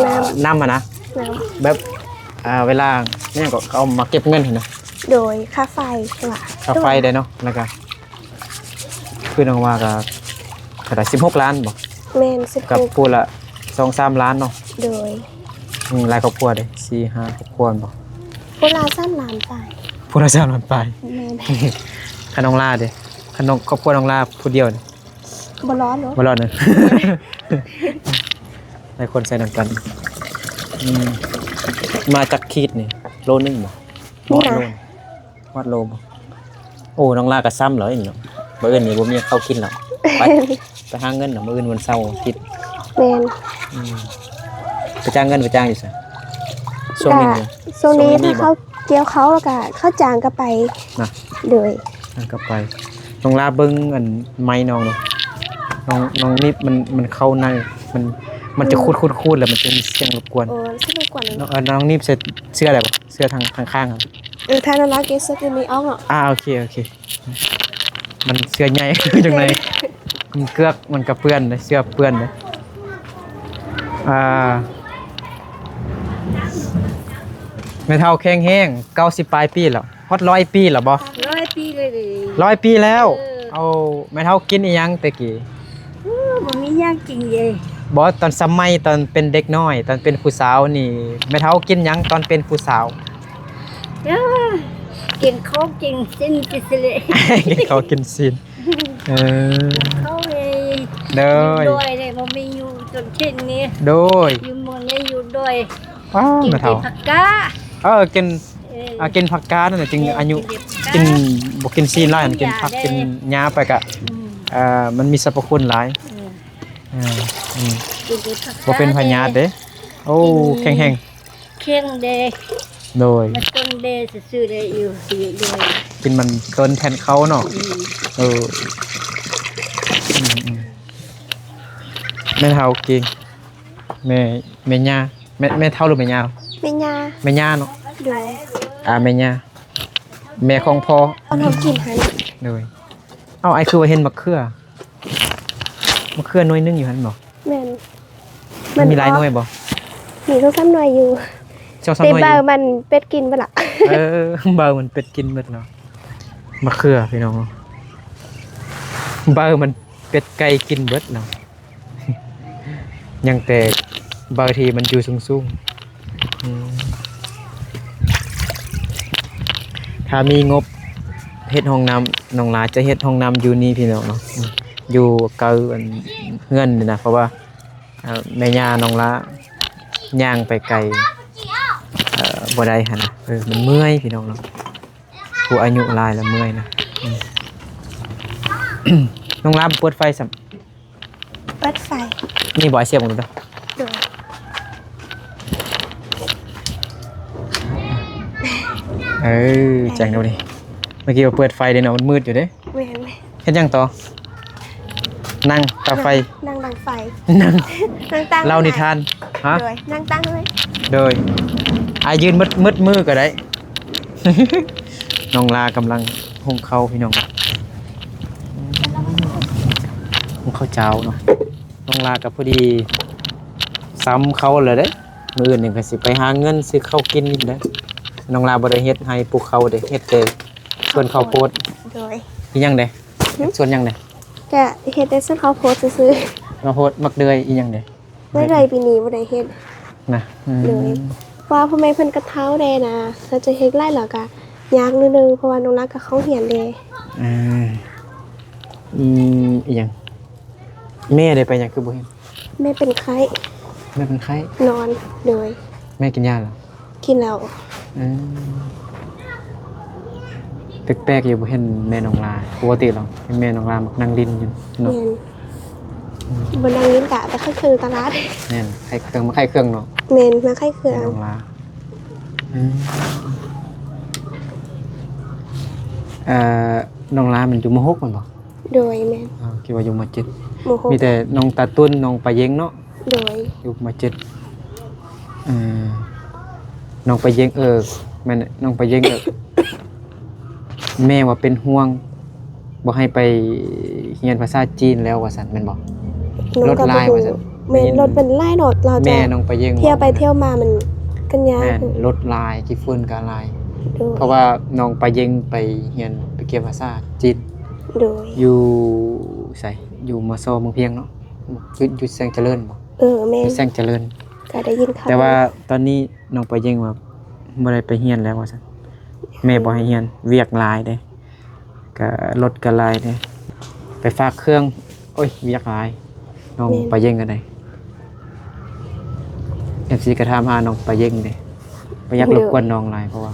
ນ້ຳ ນ້ຳຫັ້ນນະ. ນ້ຳ ແບບ ອ່າ ເວລາແມ່ນກໍເຂົາເອົາມາເກັບເງິນຫັ້ນນະ. ໂດຍ ຄ່າໄຟວ່າ ຄ່າໄຟໄດ້ເນາະ ແລ້ວກະ ຄືນ້ອງວ່າກໍເທົ່າໃດ ສິບຫົກລ້ານບໍ່? ແມ່ນ ສິບຫົກ ກັບຜູ້ລະສອງສາມລ້ານເນາະ. ໂດຍ ອືມ ຫຼາຍຄອບຄົວເດ້ ສີ່ຫ້າຄອບຄົວແມ່ນບໍ່? ຜູ້ລະສາມລ້ານປາຍ ຜູ້ລະສາມລ້ານປາຍ. ແມ່ນ ຄັນນ້ອງລາເດ້ ຄັນນ້ອງ ຄອບຄົວນ້ອງລາຜູ້ດຽວນີ້ ບໍ່ລອດເນາະ ບໍ່ລອດເນາະ. ຫຼາຍຄົນໃສ່ນຳກັນ. ອືມ ມາຈັກຂີດນີ້ ໂລໜຶ່ງບໍ່? ນີ້ນະ ຮອດໂລບໍ່? ໂອ້ ນ້ອງລາກໍຊ້ຳແລ້ວນີ້ເນາະ ມື້ອື່ນນີ້ບໍ່ມີເຂົ້າກິນແລ້ວ. ໄປ ໄປຫາເງິນເນາະ ມື້ອື່ນວັນເສົາ ວັນອາທິດ. ແມ່ນ ອືມ ໄປຈ້າງເງິນ ໄປຈ້າງຢູ່ໃສ? ຊ່ວງນີ້ ກະ ຊ່ວງນີ້ ຊ່ວງນີ້ ຖ້າເຂົາກ່ຽວເຂົ້າ ແລ້ວກະເຂົາຈ້າງກໍໄປນະ. ໂດຍ ຈ້າງກໍໄປ. ນ້ອງລາເບິ່ງອັນໄມ້ນ້ອງເນາະ ນ້ອງ ນ້ອງນິບ ມັນ ມັນເຂົ້າໃນ ມັນ ມັນຈະ ອືມ ຂູດໆໆ ແລ້ວມັນຈະມີສຽງລົບກວນ. ໂອ້ ມັນຊິລົບກວນເນາະ. ເອີ ນ້ອງນິບໃສ່ເສື້ອໄດ້ບໍ່? ເສື້ອທາງ ທາງຂ້າງ. ເອີ ຖ້ານ້ອງລາເກັບເສື້ອຕົວນີ້ອອກເນາະ. ອ່າ ໂອເຄ ໂອເຄ. ມັນເສື້ອໃຫຍ່ ຈັ່ງໃດ ມັນເກືອກ ມັນກະເປື້ອນເດ້ ເສື້ອເປື້ອນເດ້. ອ່າ ແມ່ເຖົ້າແຂງແຮງ ເກົ້າສິບປາຍປີແລ້ວ ຮອດຮ້ອຍປີແລ້ວບໍ່? ຮ້ອຍປີເລີຍເດ້. ຮ້ອຍປີແລ້ວ? ເອີ ເອົາ ແມ່ເຖົ້າກິນອີ່ຫຍັງແຕ່ກີ້? ເອີ ບໍ່ມີຫຍັງກິນເດ້. ບໍ່ ຕອນສະໄໝຕອນເປັນເດັກນ້ອຍ ຕອນເປັນຜູ້ສາວນີ້ ແມ່ເຖົ້າກິນຫຍັງຕອນເປັນຜູ້ສາວ? ເອີ ກິນເຂົ້າກິນຊີ້ນ ກິນຊີ້ນ ກິນເຂົ້າກິນຊີ້ນ. ເອີ ເຂົ້າເລີຍ. ໂດຍ ຢູ່ດອຍເດ້ ບໍ່ມີຢູ່ຊົນເຂດນີ້. ໂດຍ ຢູ່ເມືອງນີ້ຢູ່ດອຍ. ວ້າວ ກິນແມ່ເຖົ້າ ແຕ່ຜັກກາດ. ເອີ ກິນ ເອີ ອ່າ ກິນຜັກກາດນັ້ນແຫຼະ ຈຶ່ງ ເອີ ອາຍຸ ກິນແຕ່ຜັກກາດ ກິນ ບໍ່ກິນຊີ້ນຫຼາຍ ກິນຜັກ ກິນຫຍ້າໄປກະ ອືມ ເອີ ມັນມີສັບພະຄຸນຫຼາຍ. ເອີ ເອີ ອືມ ກິນແຕ່ຜັກກາດ ບໍ່ເປັນພະຍາດເດ້. ໂອ້ ແຂງແຮງ ແຂງແຮງເດ້. ໂດຍ ມັນຕົ້ນເດ້ຊື່ໆເດ້ ຢູ່ ຢູ່ ຢູ່ ກິນມັນຕົ້ນແທນເຂົ້າເນາະ. ອືມ ເອີ ອືມ ອືມ. ແມ່ເຖົ້າເກັ່ງ ແມ່ ແມ່ຍ່າ ແມ່ ແມ່ເຖົ້າ ຫຼື ແມ່ຍ່າ? ແມ່ຍ່າ ແມ່ຍ່າເນາະ. ໂດຍ ອ່າ ແມ່ຍ່າ ແມ່ຂອງພໍ່ ເອົານ້ຳກິນຫັ້ນ. ໂດຍ ເອົາ ອ້າຍຄືວ່າເຫັນໝາກເຂືອ ໝາກເຂືອໜ່ວຍໜຶ່ງຢູ່ຫັ້ນບໍ່? ແມ່ນ ມັນມີຫຼາຍໜ່ວຍບໍ່? ມີສອງສາມໜ່ວຍຢູ່ ສອງສາມໜ່ວຍຢູ່ ແຕ່ໃບມັນເປັດກິນເບິດລະ. ເອີ ໃບມັນເປັດກິນເບິດເນາະ ໝາກເຂືອພີ່ນ້ອງ ໃບມັນເປັດໄກ່ກິນເບິດເນາະ. ຍັງແຕ່ບາງທີມັນຢູ່ສູງໆ. ອືມ ຖ້າມີງົບເຮັດຫ້ອງນ້ຳ ນ້ອງຫຼ້າຈະເຮັດຫ້ອງນ້ຳຢູ່ນີ້ພີ່ນ້ອງເນາະ. ອືມ ຢູ່ໃກ້ອັນເຮືອນນີ້ນະ ເພາະວ່າ ເອີ ແມ່ຍ່ານ້ອງຫຼ້າຍ່າງໄປໄກ ເອີ ບໍ່ໄດ້ຫັ້ນນະ. ເອີ ມັນເມື່ອຍພີ່ນ້ອງເນາະ ຜູ້ອາຍຸຫຼາຍແລ້ວເມື່ອຍນະ. ອືມ ນ້ອງຫຼ້າບໍ່ເປີດໄຟຊ້ຳ. ເປີດໄຟ ນີ້ບໍ່ ອ້າຍສຽບເບິ່ງດູ. ໂດຍ ເອີ ແຈ້ງແລ້ວນີ້ ເມື່ອກີ້ວ່າເປີດໄຟເດ້ເນາະ ມັນມືດຢູ່ເດ້. ແມ່ນ ເຮັດຫຍັງຕໍ່? ນັ່ງຕາໄຟ ນັ່ງ ນັ່ງດັງໄຟ ນັ່ງ ນັ່ງຕັ້ງ ເລົ່ານິທານ. ຮະ? ໂດຍ ນັ່ງຕັ້ງເລີຍ. ໂດຍ ອ້າຍຢືນໝົດ ໝົດມືກໍໄດ້. ນ້ອງຫຼ້າກຳລັງ ຫຸງເຂົ້າພີ່ນ້ອງ ຫຸງເຂົ້າເຈົ້າເນາະ. ນ້ອງຫຼ້າກໍພໍດີຊ້ຳເຂົ້າແລ້ວເດ້ ມື້ອື່ນນີ້ກໍຊິໄປຫາເງິນຊື້ເຂົ້າກິນອີກເດ້. ນ້ອງຫຼ້າບໍ່ໄດ້ເຮັດໄຮ່ປູກເຂົ້າເດ້ ເຮັດແຕ່ສວນເຂົ້າໂພດ. ໂດຍ ອີຫຍັງເດ້? ຫຶ? ເຮັດສວນຫຍັງເດ້? ກະເຮັດແຕ່ສວນເຂົ້າໂພດຊື່ໆ. ເຂົ້າໂພດ ໝາກເດືອຍ ອີຫຍັງເດ້? ໄດ້ໄດ້ ປີນີ້ບໍ່ໄດ້ເຮັດນະ. ອືມ ໂດຍ ເພາະວ່າພໍ່ແມ່ເພິ່ນກໍເຖົ້າແດ່ນະ ຖ້າຈະເຮັດຫຼາຍແລ້ວກໍຍາກໜ້ອຍໜຶ່ງ ເພາະວ່ານ້ອງລາວກໍເຂົ້າຮຽນແດ່. ອືມ ອີຫຍັງ ແມ່ໄດ້ໄປຫຍັງຄືບໍ່ເຫັນ? ແມ່ເປັນໄຂ້. ແມ່ເປັນໄຂ້? ນອນ. ໂດຍ ແມ່ກິນຢາແລ້ວ? ກິນແລ້ວ. ອືມ ແປກໆຢູ່ ບໍ່ເຫັນແມ່ນ້ອງລາ. ປົກກະຕິແລ້ວເຫັນແມ່ນ້ອງລາມັກນັ່ງຫຼິ້ນຢູ່ເນາະ. ແມ່ນ ອືມ ບໍ່ນັ່ງຫຼິ້ນກະໄປຂາຍເຄື່ອງຕະຫຼາດ. ແມ່ນ ຂາຍເຄື່ອງ ມາຂາຍເຄື່ອງເນາະ. ແມ່ນ ມາຂາຍເຄື່ອງ. ແມ່ນ້ອງລາ ອືມ ເອີ ນ້ອງລາມັນຢູ່ ມໍຫົກ ແມ່ນບໍ່? ໂດຍ ແມ່ນ. ເອີ ຄິດວ່າຢູ່ ມໍເຈັດ. ມໍຫົກ ມີແຕ່ນ້ອງຕາຕຸ້ນ ນ້ອງປາເຢັງເນາະ. ໂດຍ ຢູ່ ມໍເຈັດ. ເອີ ນ້ອງປາເຢັງ ເອີ ແມ່ນ ນ້ອງປາເຢັງ ເອີ ແມ່ວ່າເປັນຫ່ວງ ບໍ່ໃຫ້ໄປຮຽນພາສາຈີນແລ້ວວ່າຊັ້ນ ແມ່ນບໍ່? ລົດຫຼາຍວ່າຊັ້ນ. ແມ່ນ ລົດມັນຫຼາຍເນາະ ລາວຈະ ແມ່ນ້ອງປາເຢັງ ທ່ຽວໄປທ່ຽວມາມັນກໍຍາກ. ແມ່ນ ລົດຫຼາຍ ຂີ້ຝຸ່ນກໍຫຼາຍ. ໂດຍ ເພາະວ່ານ້ອງປາເຢັງໄປຮຽນ ໄປກຽມພາສາຈີນ. ໂດຍ ຢູ່ໃສ? ຢູ່ ມຊ ເມືອງພຽງເນາະ. ຢູ່ ຢູ່ແສງຈະເລີນບໍ່? ເອີ ແມ່ນ ຢູ່ແສງຈະເລີນ. ກໍໄດ້ຍິນຂ່າວ ແຕ່ວ່າຕອນນີ້ນ້ອງປາເຢັງວ່າບໍ່ໄດ້ໄປຮຽນແລ້ວວ່າຊັ້ນ. ແມ່ບໍ່ໃຫ້ຮຽນ ວຽກຫຼາຍເດ້ ກະລົດກະຫຼາຍເດ້ ໄປຝາກເຄື່ອງ. ໂອ້ຍ ວຽກຫຼາຍ ນ້ອງ ແມ່ນ ປາເຢັງກໍໄດ້. ເອັຟຊີ ກໍຖາມຫານ້ອງປາເຢັງເດ້. ບໍ່ຢາກລົບກວນນ້ອງຫຼາຍ ເພາະວ່າ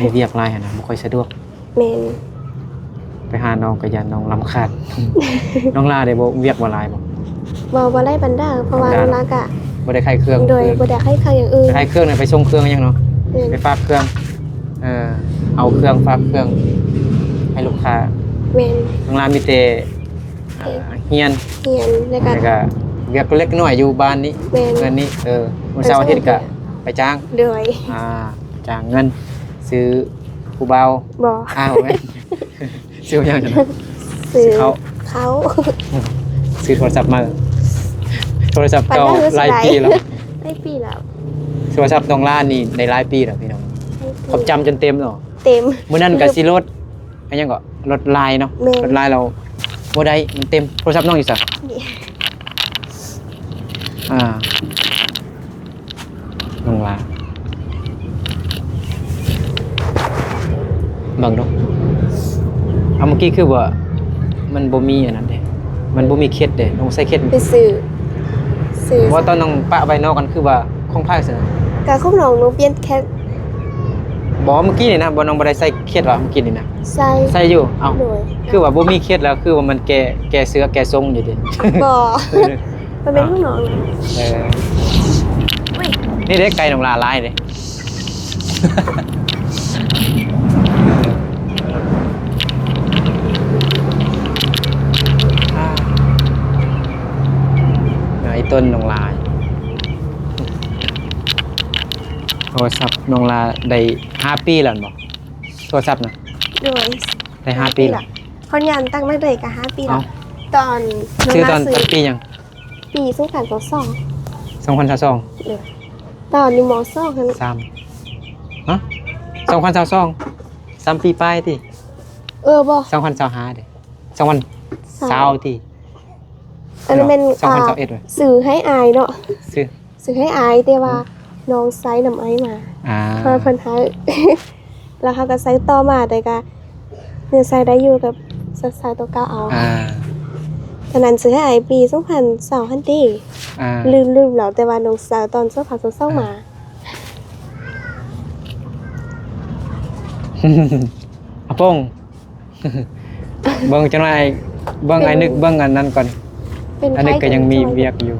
ມີວຽກຫຼາຍຫັ້ນນະ ບໍ່ຄ່ອຍສະດວກ. ແມ່ນ ໄປຫານ້ອງກໍຢ້ານນ້ອງລຳຄານ. ນ້ອງລາເດ້ ບໍ່ ວຽກບໍ່ຫຼາຍບໍ່? ບໍ່ ບໍ່ໄດ້ປານໃດ ເພາະວ່ານ້ອງລາກະບໍ່ໄດ້ຂາຍເຄື່ອງ. ໂດຍ ບໍ່ໄດ້ຂາຍເຄື່ອງຢ່າງອື່ນ. ໄປຂາຍເຄື່ອງ ໄປສົ່ງເຄື່ອງຫຍັງເນາະ. ແມ່ນ ໄປຝາກເຄື່ອງ ເອີ ເອົາເຄື່ອງຝາກເຄື່ອງໃຫ້ລູກຄ້າ. ແມ່ນ ນ້ອງລາມີແຕ່ ອ່າ ຮຽນ ຮຽນ ແລ້ວກໍ ແລ້ວກໍວຽກເລັກນ້ອຍຢູ່ບ້ານນີ້. ແມ່ນ ເຮືອນນີ້. ເອີ ວັນເສົາອາທິດກໍໄປຈ້າງ. ໂດຍ ອ່າ ຈ້າງເງິນຊື້ຜູ້ບ່າວ. ບໍ່ ອ້າວ ແມ່ນ ຊື້ຫຍັງ? ຊື້ ຊື້ເຂົ້າ ເຂົ້າ ຊື້ໂທລະສັບໃໝ່. ໂທລະສັບເກົ່າຫຼາຍປີແລ້ວ. ຫຼາຍປີແລ້ວ. ໂທລະສັບນ້ອງລານີ້ໄດ້ຫຼາຍປີແລ້ວພີ່ນ້ອງ. ຄວາມຈຳຈົນເຕັມເນາະ. ເຕັມ. ມື້ນັ້ນກໍຊິລົດ ອັນຫຍັງເກາະ ລົດລາຍເນາະ. ແມ່ນ ລົດລາຍແລ້ວບໍ່ໄດ້ ມັນເຕັມ. ໂທລະສັບນ້ອງຢູ່ໃສ? ນີ້ ອ່າ ນ້ອງລາ ເບິ່ງດູ. ເອົາ ເມື່ອກີ້ຄືວ່າມັນບໍ່ມີອັນນັ້ນເດ້ ມັນບໍ່ມີເຂັດເດ້. ນ້ອງໃສ່ເຂັດໄປຊື້ ຊື້. ບໍ່ ຕອນນ້ອງປະໄວ້ນອກຫັ້ນ ຄືວ່າຂອງໃຜຊັ້ນ? ກະຂອງນ້ອງ ໜູປ່ຽນເຂັດ. ບໍ່ ເມື່ອກີ້ນີ້ນະ ບໍ່ ນ້ອງບໍ່ໄດ້ໃສ່ເຂັດຫວາ ເມື່ອກີ້ນີ້ນະ? ໃສ່ ໃສ່ຢູ່. ເອົ້າ ໂດຍ ຄືວ່າບໍ່ມີເຂັດແລ້ວ ຄືວ່າມັນແກ່ ແກ່ເສື້ອແກ່ຊົງຢູ່ເດ. ບໍ່ ມັນເປັນຂອງນ້ອງນະ. ເອີ ອຸ້ຍ ນີ້ເດ້ ໄກ່ນ້ອງຫຼ້າຫຼາຍເດ້. ອ່າ ເອີ ໄອ້ຕົ້ນນ້ອງລາ ໂທລະສັບນ້ອງລາໄດ້ຫ້າປີແລ້ວແມ່ນບໍ່? ໂທລະສັບນະ ໂດຍ ໄດ້ຫ້າປີແລ້ວ. ເຂົາຍາມຕັ້ງແຕ່ໃດກໍຫ້າປີແລ້ວ. ເອົ້າ ຕອນ ຊື່ຕອນ ນ້ອງລາຊື້ ປີຫຍັງ? ປີສອງພັນຊາວສອງ ສອງພັນຊາວສອງ ໂດຍ ຕອນຢູ່ ມ.ສອງ ຫັ້ນ ສາມ ຮະ ສອງພັນຊາວສອງ ສາມປີປາຍຕິ? ເອີ ບໍ່ ສອງພັນຊາວຫ້າເດ້ ສອງພັນຊາວຕິ? ອັນນັ້ນແມ່ນ ສອງພັນຊາວເອັດ ອ່າ ຊື້ໃຫ້ອ້າຍເນາະ ຊື້ ຊື້ໃຫ້ອ້າຍ ແຕ່ວ່າ ອືມ ນ້ອງໃຊ້ນຳອ້າຍມາ ອ່າ ເພາະເພິ່ນໃຫ້ ແລ້ວເຮົາກໍໃຊ້ຕໍ່ມາ ແຕ່ກໍຍັງໃຊ້ໄດ້ຢູ່ ກໍໃຊ້ຕົວເກົ່າເອົາ ອ່າ ຕອນນັ້ນຊື້ໃຫ້ອ້າຍປີສອງພັນຊາວຫັ້ນຕິ ອ່າ ລືມ ລືມແລ້ວ ແຕ່ວ່ານ້ອງໃຊ້ຕອນສອງພັນຊາວສອງມາ ອ່າ ອາປົງ ເບິ່ງຈັກໜ້ອຍ ເບິ່ງອ້າຍນຶກ ເບິ່ງອັນນັ້ນກ່ອນ ເປັນ ອ້າຍນຶກກໍຍັງມີວຽກຢູ່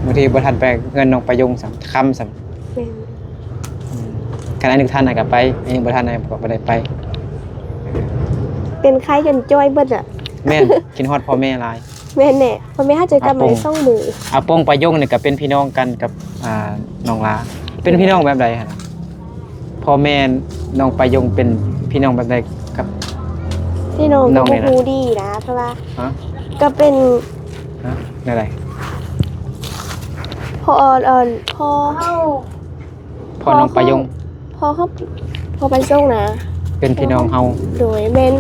ບາງທີບໍ່ທັນໄປເຮືອນນ້ອງປາຍົງຊ້ຳ ຄ່ຳຊ້ຳ ແມ່ນ ອືມ ຄັນອ້າຍນຶກທັນອ້າຍກໍໄປ ອ້າຍນຶກບໍ່ທັນອ້າຍກໍບໍ່ໄດ້ໄປ ເປັນໄຂ້ຈົນຈ່ອຍເບິດລະ ແມ່ນ ຄິດຮອດພໍ່ແມ່ຫຼາຍ. ແມ່ນແຫຼະ ພໍ່ແມ່ຫາຈະກັບມາໄດ້ສອງມື້. ອາປົງ ອາປົງປາຍົງນີ້ກໍເປັນພີ່ນ້ອງກັນກັບ ອ່າ ນ້ອງລາ ເປັນພີ່ນ້ອງແບບໃດຫັ້ນນະ? ພໍ່ແມ່ນ້ອງປາຍົງເປັນພີ່ນ້ອງແບບໃດກັບ ພີ່ນ້ອງ ນ້ອງນີ້ນະ? ກໍບໍ່ຮູ້ດີນະ ເພາະວ່າ ຮະ? ກໍເປັນ ຮະ? ແນວໃດ? ພໍ່ ເອີ ພໍ່ເຮົາ ພໍ່ນ້ອງປາຍົງ ພໍ່ເຮົາ ພໍ່ປາຍົງນະ ເປັນພີ່ນ້ອງເຮົາ ໂດຍ ແມ່ນ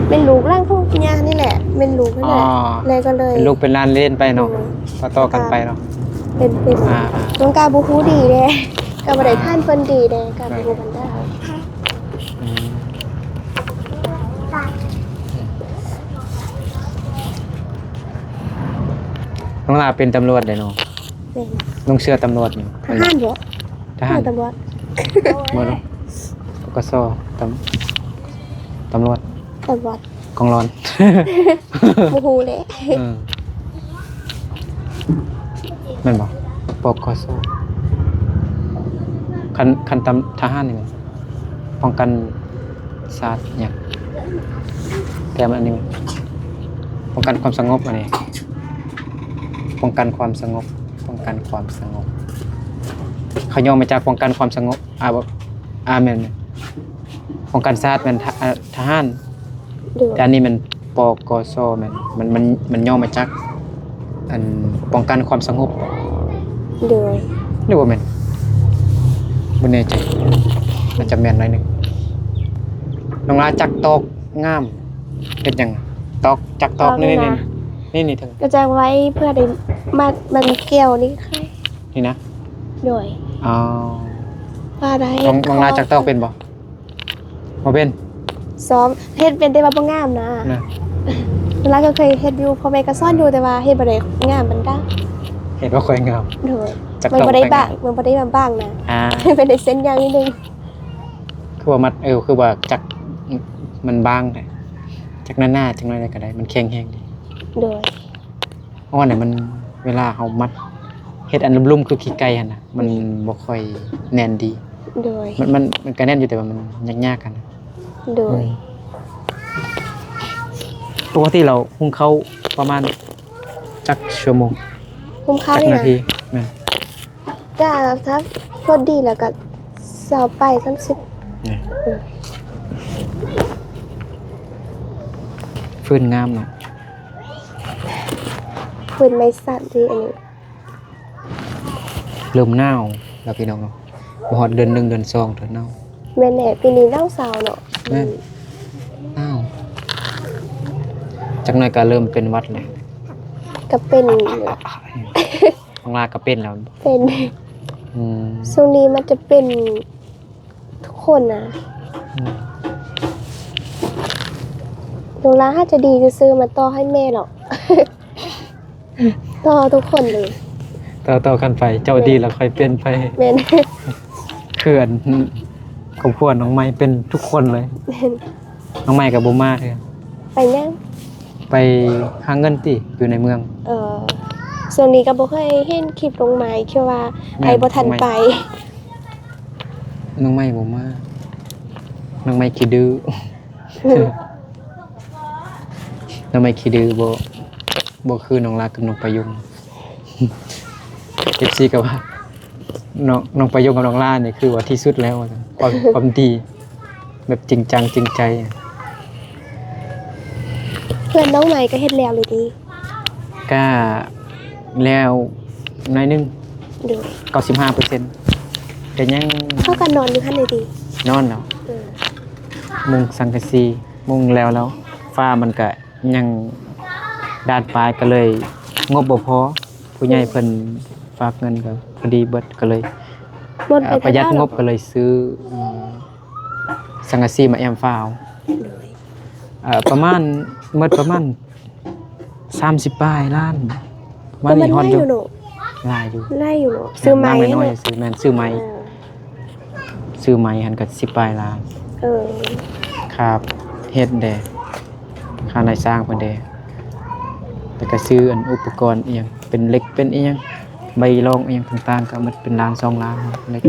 ແມ່ນລູກຫຼານຂອງຍານີ້ແຫຼະ ແມ່ນລູກຫັ້ນແຫຼະ ອໍ ແລ້ວກໍເລີຍ ເປັນລູກເປັນຫຼານເລນໄປເນາະ ໂດຍ ຕໍ່ໆກັນໄປເນາະ ເປັນ ເປັນ ອ່າໆ ນ້ອງກະບໍ່ຮູ້ດີເດ້ ກະບໍ່ໄດ້ ອ່າ ຖາມເພິ່ນດີເດ້ກະບໍ່ຮູ້ບັນດາ ອືມ ນ້ອງຫຼ້າເປັນຕຳຫຼວດເດ້ເນາະ ແມ່ນ ນຸ່ງເສື້ອຕຳຫຼວດນີ້ ທະຫານບໍ່? ທະຫານ ຕຳຫຼວດ ບໍ່ເນາະ ປກສ ຕຳ ຕຳຫຼວດ ຕຳຫຼວດ ກອງຫຼອນ ບໍ່ຮູ້ແຫຼະ ເອີ ແມ່ນບໍ່? ປກສ ຄັນ ຄັນຕຳ ທະຫານນີ້ແມ່ນປ້ອງກັນ ຊາດຫຍັງ ແຕ່ອັນນີ້ປ້ອງກັນຄວາມສະຫງົບ ອັນນີ້ປ້ອງກັນຄວາມສະຫງົບ ປ້ອງກັນຄວາມສະຫງົບ ເຂົາຍ່ອມາຈາກປ້ອງກັນຄວາມສະຫງົບ ອ່າ ບໍ່ ອ່າ ແມ່ນ ປ້ອງກັນຊາດແມ່ນ ທະ ອ່າ ທະຫານ ໂດຍ ແຕ່ອັນນີ້ແມ່ນ ປກສ ແມ່ນ ມັນ ມັນ ມັນຍ່ອມາຈາກ ອັນ ປ້ອງກັນຄວາມສະຫງົບ ໂດຍ ຫຼືບໍ່ແມ່ນ? ບໍ່ແນ່ໃຈ ອາດຈະແມ່ນໜ້ອຍໜຶ່ງ. ນ້ອງຫຼ້າຈັກຕອກງາມ ເຮັດຫຍັງ? ຕອກ ຈັກຕອກ ຕອກນີ້ ນີ້ ນີ້ນະ ນີ້ ນີ້ ນີ້ ກໍຈັກໄວ້ເພື່ອໄດ້ມັດ ມັດແກ້ວນີ້ ນີ້ນະ? ໂດຍ ອໍ ວ່າໄດ້ ນ້ອງ ນ້ອງຫຼ້າຈັກຕອກເປັນບໍ່? ບໍ່ເປັນ ຊ້ອມ ເຮັດເປັນແຕ່ວ່າບໍ່ງາມນະ ນະ ລາວກໍເຄີຍເຮັດຢູ່ ພໍ່ແມ່ກໍສອນຢູ່ ແຕ່ວ່າເຮັດບໍ່ໄດ້ງາມປານໃດ ເຮັດບໍ່ຄ່ອຍງາມ ໂດຍ ຈັກ ມັນບໍ່ໄດ້ບາງ ມັນບໍ່ໄດ້ບາງນະ ອ່າ ເປັນເສັ້ນຍາວນິດໜຶ່ງ ຄືວ່າມັດ ເອີ ຄືວ່າຈັກ ມັນບາງແທ້ ຈັກໜາໆ ຈັກໜ້ອຍກໍໄດ້ ມັນແຂງແຮງດີ ໂດຍ. ອ່ອນນີ້ມັນ ເວລາເຮົາມັດ ເຮັດອັນລຸ່ມໆ ຄືຂີ້ໄກ່ຫັ້ນນະ ມັນບໍ່ຄ່ອຍແໜ້ນດີ ໂດຍ ມັນ ມັນ ມັນກະແໜ້ນຢູ່ ແຕ່ວ່າມັນຍາກໆ ຫັ້ນນະ ໂດຍ ອືມ ປົກກະຕິລາວຫຸງເຂົ້າປະມານຈັກຊົ່ວໂມງ? ຫຸງເຂົ້າ ຈັກນາທີ? ນີ້ນະ ແມ່ນ ກະຖ້າພໍດີແລ້ວກະຊາວປາຍ ສາມສິບ ນີ້ ອືມ ຟືນງາມເນາະ ຟືນໄມ້ສັກເດ້ອັນນີ້ ເລີ່ມໜາວແລ້ວພີ່ນ້ອງເນາະ ບໍ່ຮອດເດືອນໜຶ່ງເດືອນສອງເທື່ອໜາວ ແມ່ນແຫຼະ ປີນີ້ໜາວຊາວເນາະ ແມ່ນ ອືມ ໜາວ ຈັກໜ້ອຍກໍເລີ່ມເປັນຫວັດແລ້ວ ກໍເປັນ ນ້ອງຫຼ້າກໍເປັນແລ້ວ ເປັນ ອືມ ຊ່ວງນີ້ມັນຈະເປັນ ທຸກຄົນນະ ອືມ ນ້ອງຫຼ້າຫາຈະດີຊື່ໆ ມາຕໍ່ໃຫ້ແມ່ເນາະ ຕໍ່ທຸກຄົນເລີຍ ຕໍ່ໆກັນໄປ ເຈົ້າດີແລ້ວຄ່ອຍເປັນໄປ ແມ່ນ ຄືອັນ ຄອບຄົວນ້ອງໃໝ່ເປັນທຸກຄົນເລີຍ ແມ່ນ ນ້ອງໃໝ່ກໍບໍ່ມາເທື່ອ ໄປຫຍັງ? ໄປຫາເງິນຕິ ຢູ່ໃນເມືອງ ເອີ ຊ່ວງນີ້ກໍບໍ່ຄ່ອຍເຫັນຄລິບນ້ອງໃໝ່ ຄືວ່າ ແມ່ນ ໄປບໍ່ທັນໄປ ນ້ອງໃໝ່ບໍ່ມາ ນ້ອງໃໝ່ຂີ້ດື້ ນ້ອງໃໝ່ຂີ້ດື້ ບໍ່ ບໍ່ຄືນ້ອງຫຼ້າກັບນ້ອງປາຍຸງ ເອັຟຊີກໍວ່າ ນ້ອງ ນ້ອງປາຍົງກັບນ້ອງລານີ້ຄືວ່າທີ່ສຸດແລ້ວວ່າຊັ້ນ ຄວາມ ຄວາມດີ ແບບຈິງຈັງຈິງໃຈ. ເຮືອນນ້ອງໃໝ່ກໍເຮັດແລ້ວເລີຍຕິ? ກະແລ້ວໜ້ອຍໜຶ່ງ ໂດຍ ເກົ້າສິບຫ້າເປີເຊັນ ກະຍັງ ເຂົາກໍນອນຢູ່ຫັ້ນເລີຍຕິ? ນອນແລ້ວ ເອີ ມຸງສັງກະສີ ມຸງແລ້ວ ແລ້ວ ຝາມັນກະຍັງດ້ານປາຍ ກໍເລີຍງົບບໍ່ພໍ ຜູ້ໃຫຍ່ເພິ່ນຝາກເງິນກໍພໍດີເບິດ ກໍເລີຍ ເອີ ປະຢັດງົບ ກໍເລີຍຊື້ ເອີ ສັງກະສີມາແອ້ມຝາເອົາ ໂດຍ ເອີ ປະມານ ໝົດປະມານສາມສິບປາຍລ້ານ ປະມານນີ້ ປະມານ ຮອດຢູ່ ຫຼາຍຢູ່ເນາະ ຫຼາຍຢູ່ ຫຼາຍຢູ່ເນາະ ຊື້ໃໝ່ ນ້ອຍໆ ເນາະ ຊື້ ແມ່ນ ຊື້ໃໝ່ ເອີ ຊື້ໃໝ່ຫັ້ນກໍສິບປາຍລ້ານ ເອີ ຄ່າເຮັດແດ່ ຄ່ານາຍຊ່າງເພິ່ນແດ່ ແລ້ວກໍຊື້ອັນອຸປະກອນອີ່ຫຍັງ ເປັນເຫຼັກເປັນອີ່ຫຍັງ ໃບລອງອີ່ຫຍັງຕ່າງໆ ກໍໝົດເປັນລ້ານສອງລ້ານ ເຫຼັກ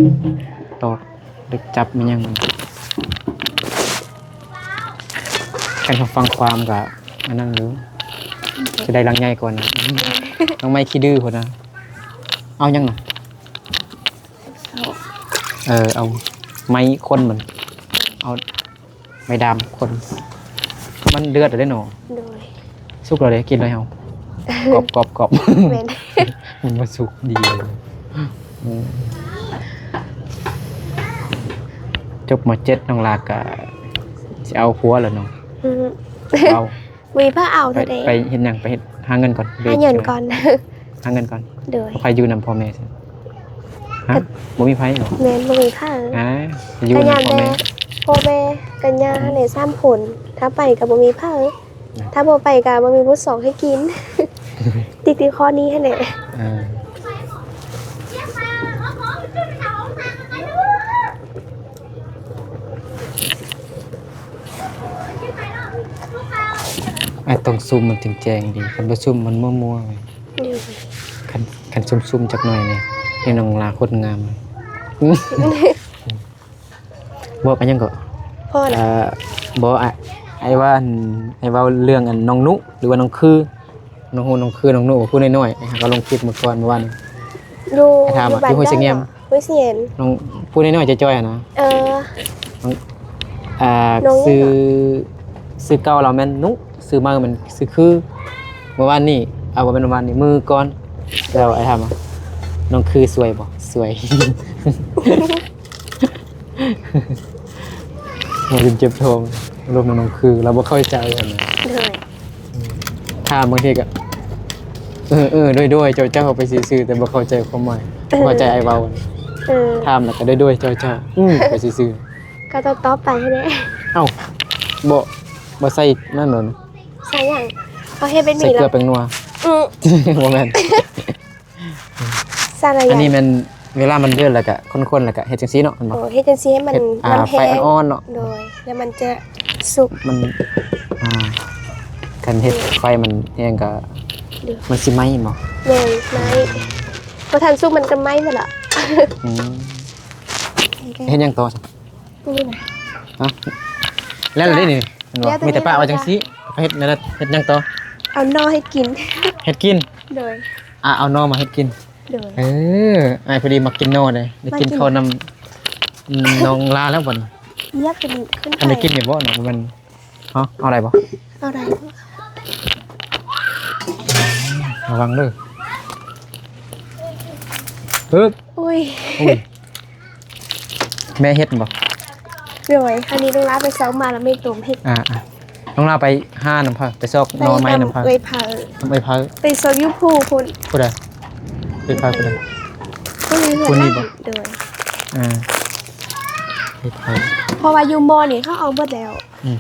ຕອກ ເຫຼັກຈັບແມ່ນຫຍັງມັນ ຄັນເຮົາຟັງຄວາມກໍອັນນັ້ນຢູ່ ຈະໄດ້ຫຼັງໃຫຍ່ກວ່ານະ ນ້ອງໄມ້ຂີ້ດື້ພຸ້ນນະ ເອົາຫຍັງນະ? ເອີ ເອົາໄມ້ຄົນມັນ ເອົາໄມ້ດາມຄົນ ມັນເດືອດແລ້ວເດ້ເນາະ ໂດຍ ສຸກແລ້ວເດ້ ກິນເລີຍເຮົາ ກອບໆໆ ແມ່ນ ມັນບໍ່ສຸກດີເລີຍ ອືມ ຈົບ ມ.ເຈັດ ນ້ອງລາກະຊິເອົາຜົວແລ້ວເນາະ ອືມ ເອົາ ບໍ່ມີໃຜເອົາ ໄປ ເທື່ອໃດ ໄປເຮັດຫຍັງ? ໄປເຮັດ ຫາເງິນກ່ອນ ຫາເງິນກ່ອນ ຫາເງິນກ່ອນ ໂດຍ ໃຜຢູ່ນຳພໍ່ແມ່ຊັ້ນ? ຮະ? ບໍ່ມີໃຜເນາະ ແມ່ນ ບໍ່ມີໃຜ ອ່າ ຢູ່ນຳພໍ່ແມ່ ພໍ່ແມ່ກັບຍ່າຫັ້ນແຫຼະ ສາມຄົນ ຖ້າໄປກໍບໍ່ມີໃຜ ຖ້າບໍ່ໄປກໍບໍ່ມີຜູ້ສອງໃຫ້ກິນ ຕິດຢູ່ຂໍ້ນີ້ຫັ້ນແຫຼະ ອ່າ ອ້າຍຕ້ອງຊຸມມັນແຈ້ງໆ ດີ ຄັນບໍ່ຊຸມມັນມົວໆ ໂດຍ ຄັນ ຄັນຊຸມໆ ຈັກໜ້ອຍນີ້ ໃຫ້ນ້ອງລາຄົນງາມ ບອກອັນຫຍັງເກາະ? ພໍລະ ເອີ ບໍ່ ອ້າຍ ອ້າຍວ່າ ອັນ ອ້າຍເວົ້າເລື່ອງອັນນ້ອງນຸ ຫຼືວ່ານ້ອງຄື ນ້ອງ ນ້ອງຄື ນ້ອງນຸ ຜູ້ນ້ອຍໆ ເຮົາກໍລົງຄລິບມື້ກ່ອນ ມື້ວານນີ້ ຢູ່ ຖາມວ່າ ຢູ່ຫ້ວຍສະແງມ ຫ້ວຍສະແງມ ນ້ອງຜູ້ນ້ອຍໆ ຈ່ອຍໆ ຫັ້ນນະ ເອີ ນ້ອງ ອ່າ ຊື່ ຊື່ເກົ່າລາວແມ່ນນຸ ຊື່ໃໝ່ມັນຊື່ຄື ມື້ວານນີ້ ເອົາ ບໍ່ແມ່ນມື້ວານນີ້ ມື້ກ່ອນ ແລ້ວອ້າຍຖາມວ່າ ນ້ອງຄືສວຍບໍ່? ສວຍ. ມັນເຈັບທ້ອງ ລົມນ້ອງຄື ລາວບໍ່ເຂົ້າໃຈຫັ້ນນະ ໂດຍ ຖາມບາງທີກໍ ເອີໆ ໂດຍໆ ເຈົ້າໆ ໄປຊື່ໆ ແຕ່ບໍ່ເຂົ້າໃຈຄວາມໝາຍ ບໍ່ເຂົ້າໃຈອ້າຍເວົ້າ ເອີ ຖາມແລ້ວກໍໂດຍໆ ເຈົ້າໆ ອືມ ໄປຊື່ໆ ກໍຕອບໆ ໄປຫັ້ນແຫຼະ ເອົ້າ ບໍ່ ບໍ່ໃສ່ນັ້ນເນາະ ໃສ່ຫຍັງ? ເອົາເຮັດເປັນໝີ່ ໃສ່ເກືອແປ້ງນົວ ອືມ ບໍ່ແມ່ນ ສາລະຍະ ອັນນີ້ແມ່ນເວລາມັນເດືອດແລ້ວກະຄົນໆ ແລ້ວກະເຮັດຈັ່ງຊີ້ເນາະ ແມ່ນບໍ່? ໂອ້ ເຮັດຈັ່ງຊີ້ໃຫ້ມັນ ເຮັດ ອ່າ ໄຟອ່ອນໆ ເນາະ ໂດຍ ແລ້ວມັນຈະສຸກ ມັນ ອ່າ ຄັນເຮັດໄຟມັນແຮງກະ ໂດຍ ມັນຊິໄໝ້ບໍ່? ແມ່ນ ໄໝ້ ບໍ່ທັນສຸກມັນກະໄໝ້ໝົດລະ ອືມ ເຮັດຫຍັງຕໍ່? ນີ້ນະ ຮະ ແລ້ວເດ້ນີ້ ແມ່ນບໍ່? ແລ້ວແຕ່ ມີແຕ່ປະໄວ້ຈັ່ງຊີ້ ເຮັດແນວນັ້ນ ເຮັດຫຍັງຕໍ່? ເອົາໜໍ່ເຮັດກິນ ເຮັດກິນ ໂດຍ ອ່າ ເອົາໜໍ່ມາເຮັດກິນ ໂດຍ ເອີ ອ້າຍພໍດີມັກກິນໜໍ່ເດ້ ໄດ້ກິນ ມາກິນ ເຂົ້ານຳ ອືມ ນ້ອງລາແລ້ວບັດນີ້ ຢາກກິນຂຶ້ນ ອັນນີ້ ໄປ ກິນຢູ່ບໍ່ເນາະ ມັນ ເອົາ ເອົາໄດ້ບໍ່? ເອົາໄດ້ ລະວັງເດີ ເອີ ໂອ້ຍ ໂອ້ຍ ແມ່ເຮັດບໍ່? ໂດຍ ອັນນີ້ນ້ອງລາໄປຊອກມາ ແລ້ວແມ່ຕົ້ມເຮັດ ອ່າໆ ນ້ອງລາໄປຫານຳໃຜ? ໄປຊອກໜໍ່ໄມ້ນຳໃຜ? ເອື້ອຍເຜີ ເອື້ອຍເຜີ ໄປຊອກຢູ່ພູພຸ້ນ ຜູ້ໃດ? ເອື້ອຍເຜີຜູ້ໃດ? ຜູ້ນີ້ ຜູ້ນີ້ບໍ່? ໂດຍ ອ່າ ເອື້ອຍເຜີ ເພາະວ່າຢູ່ມໍນີ້ເຂົາເອົາເບິດແລ້ວ ອືມ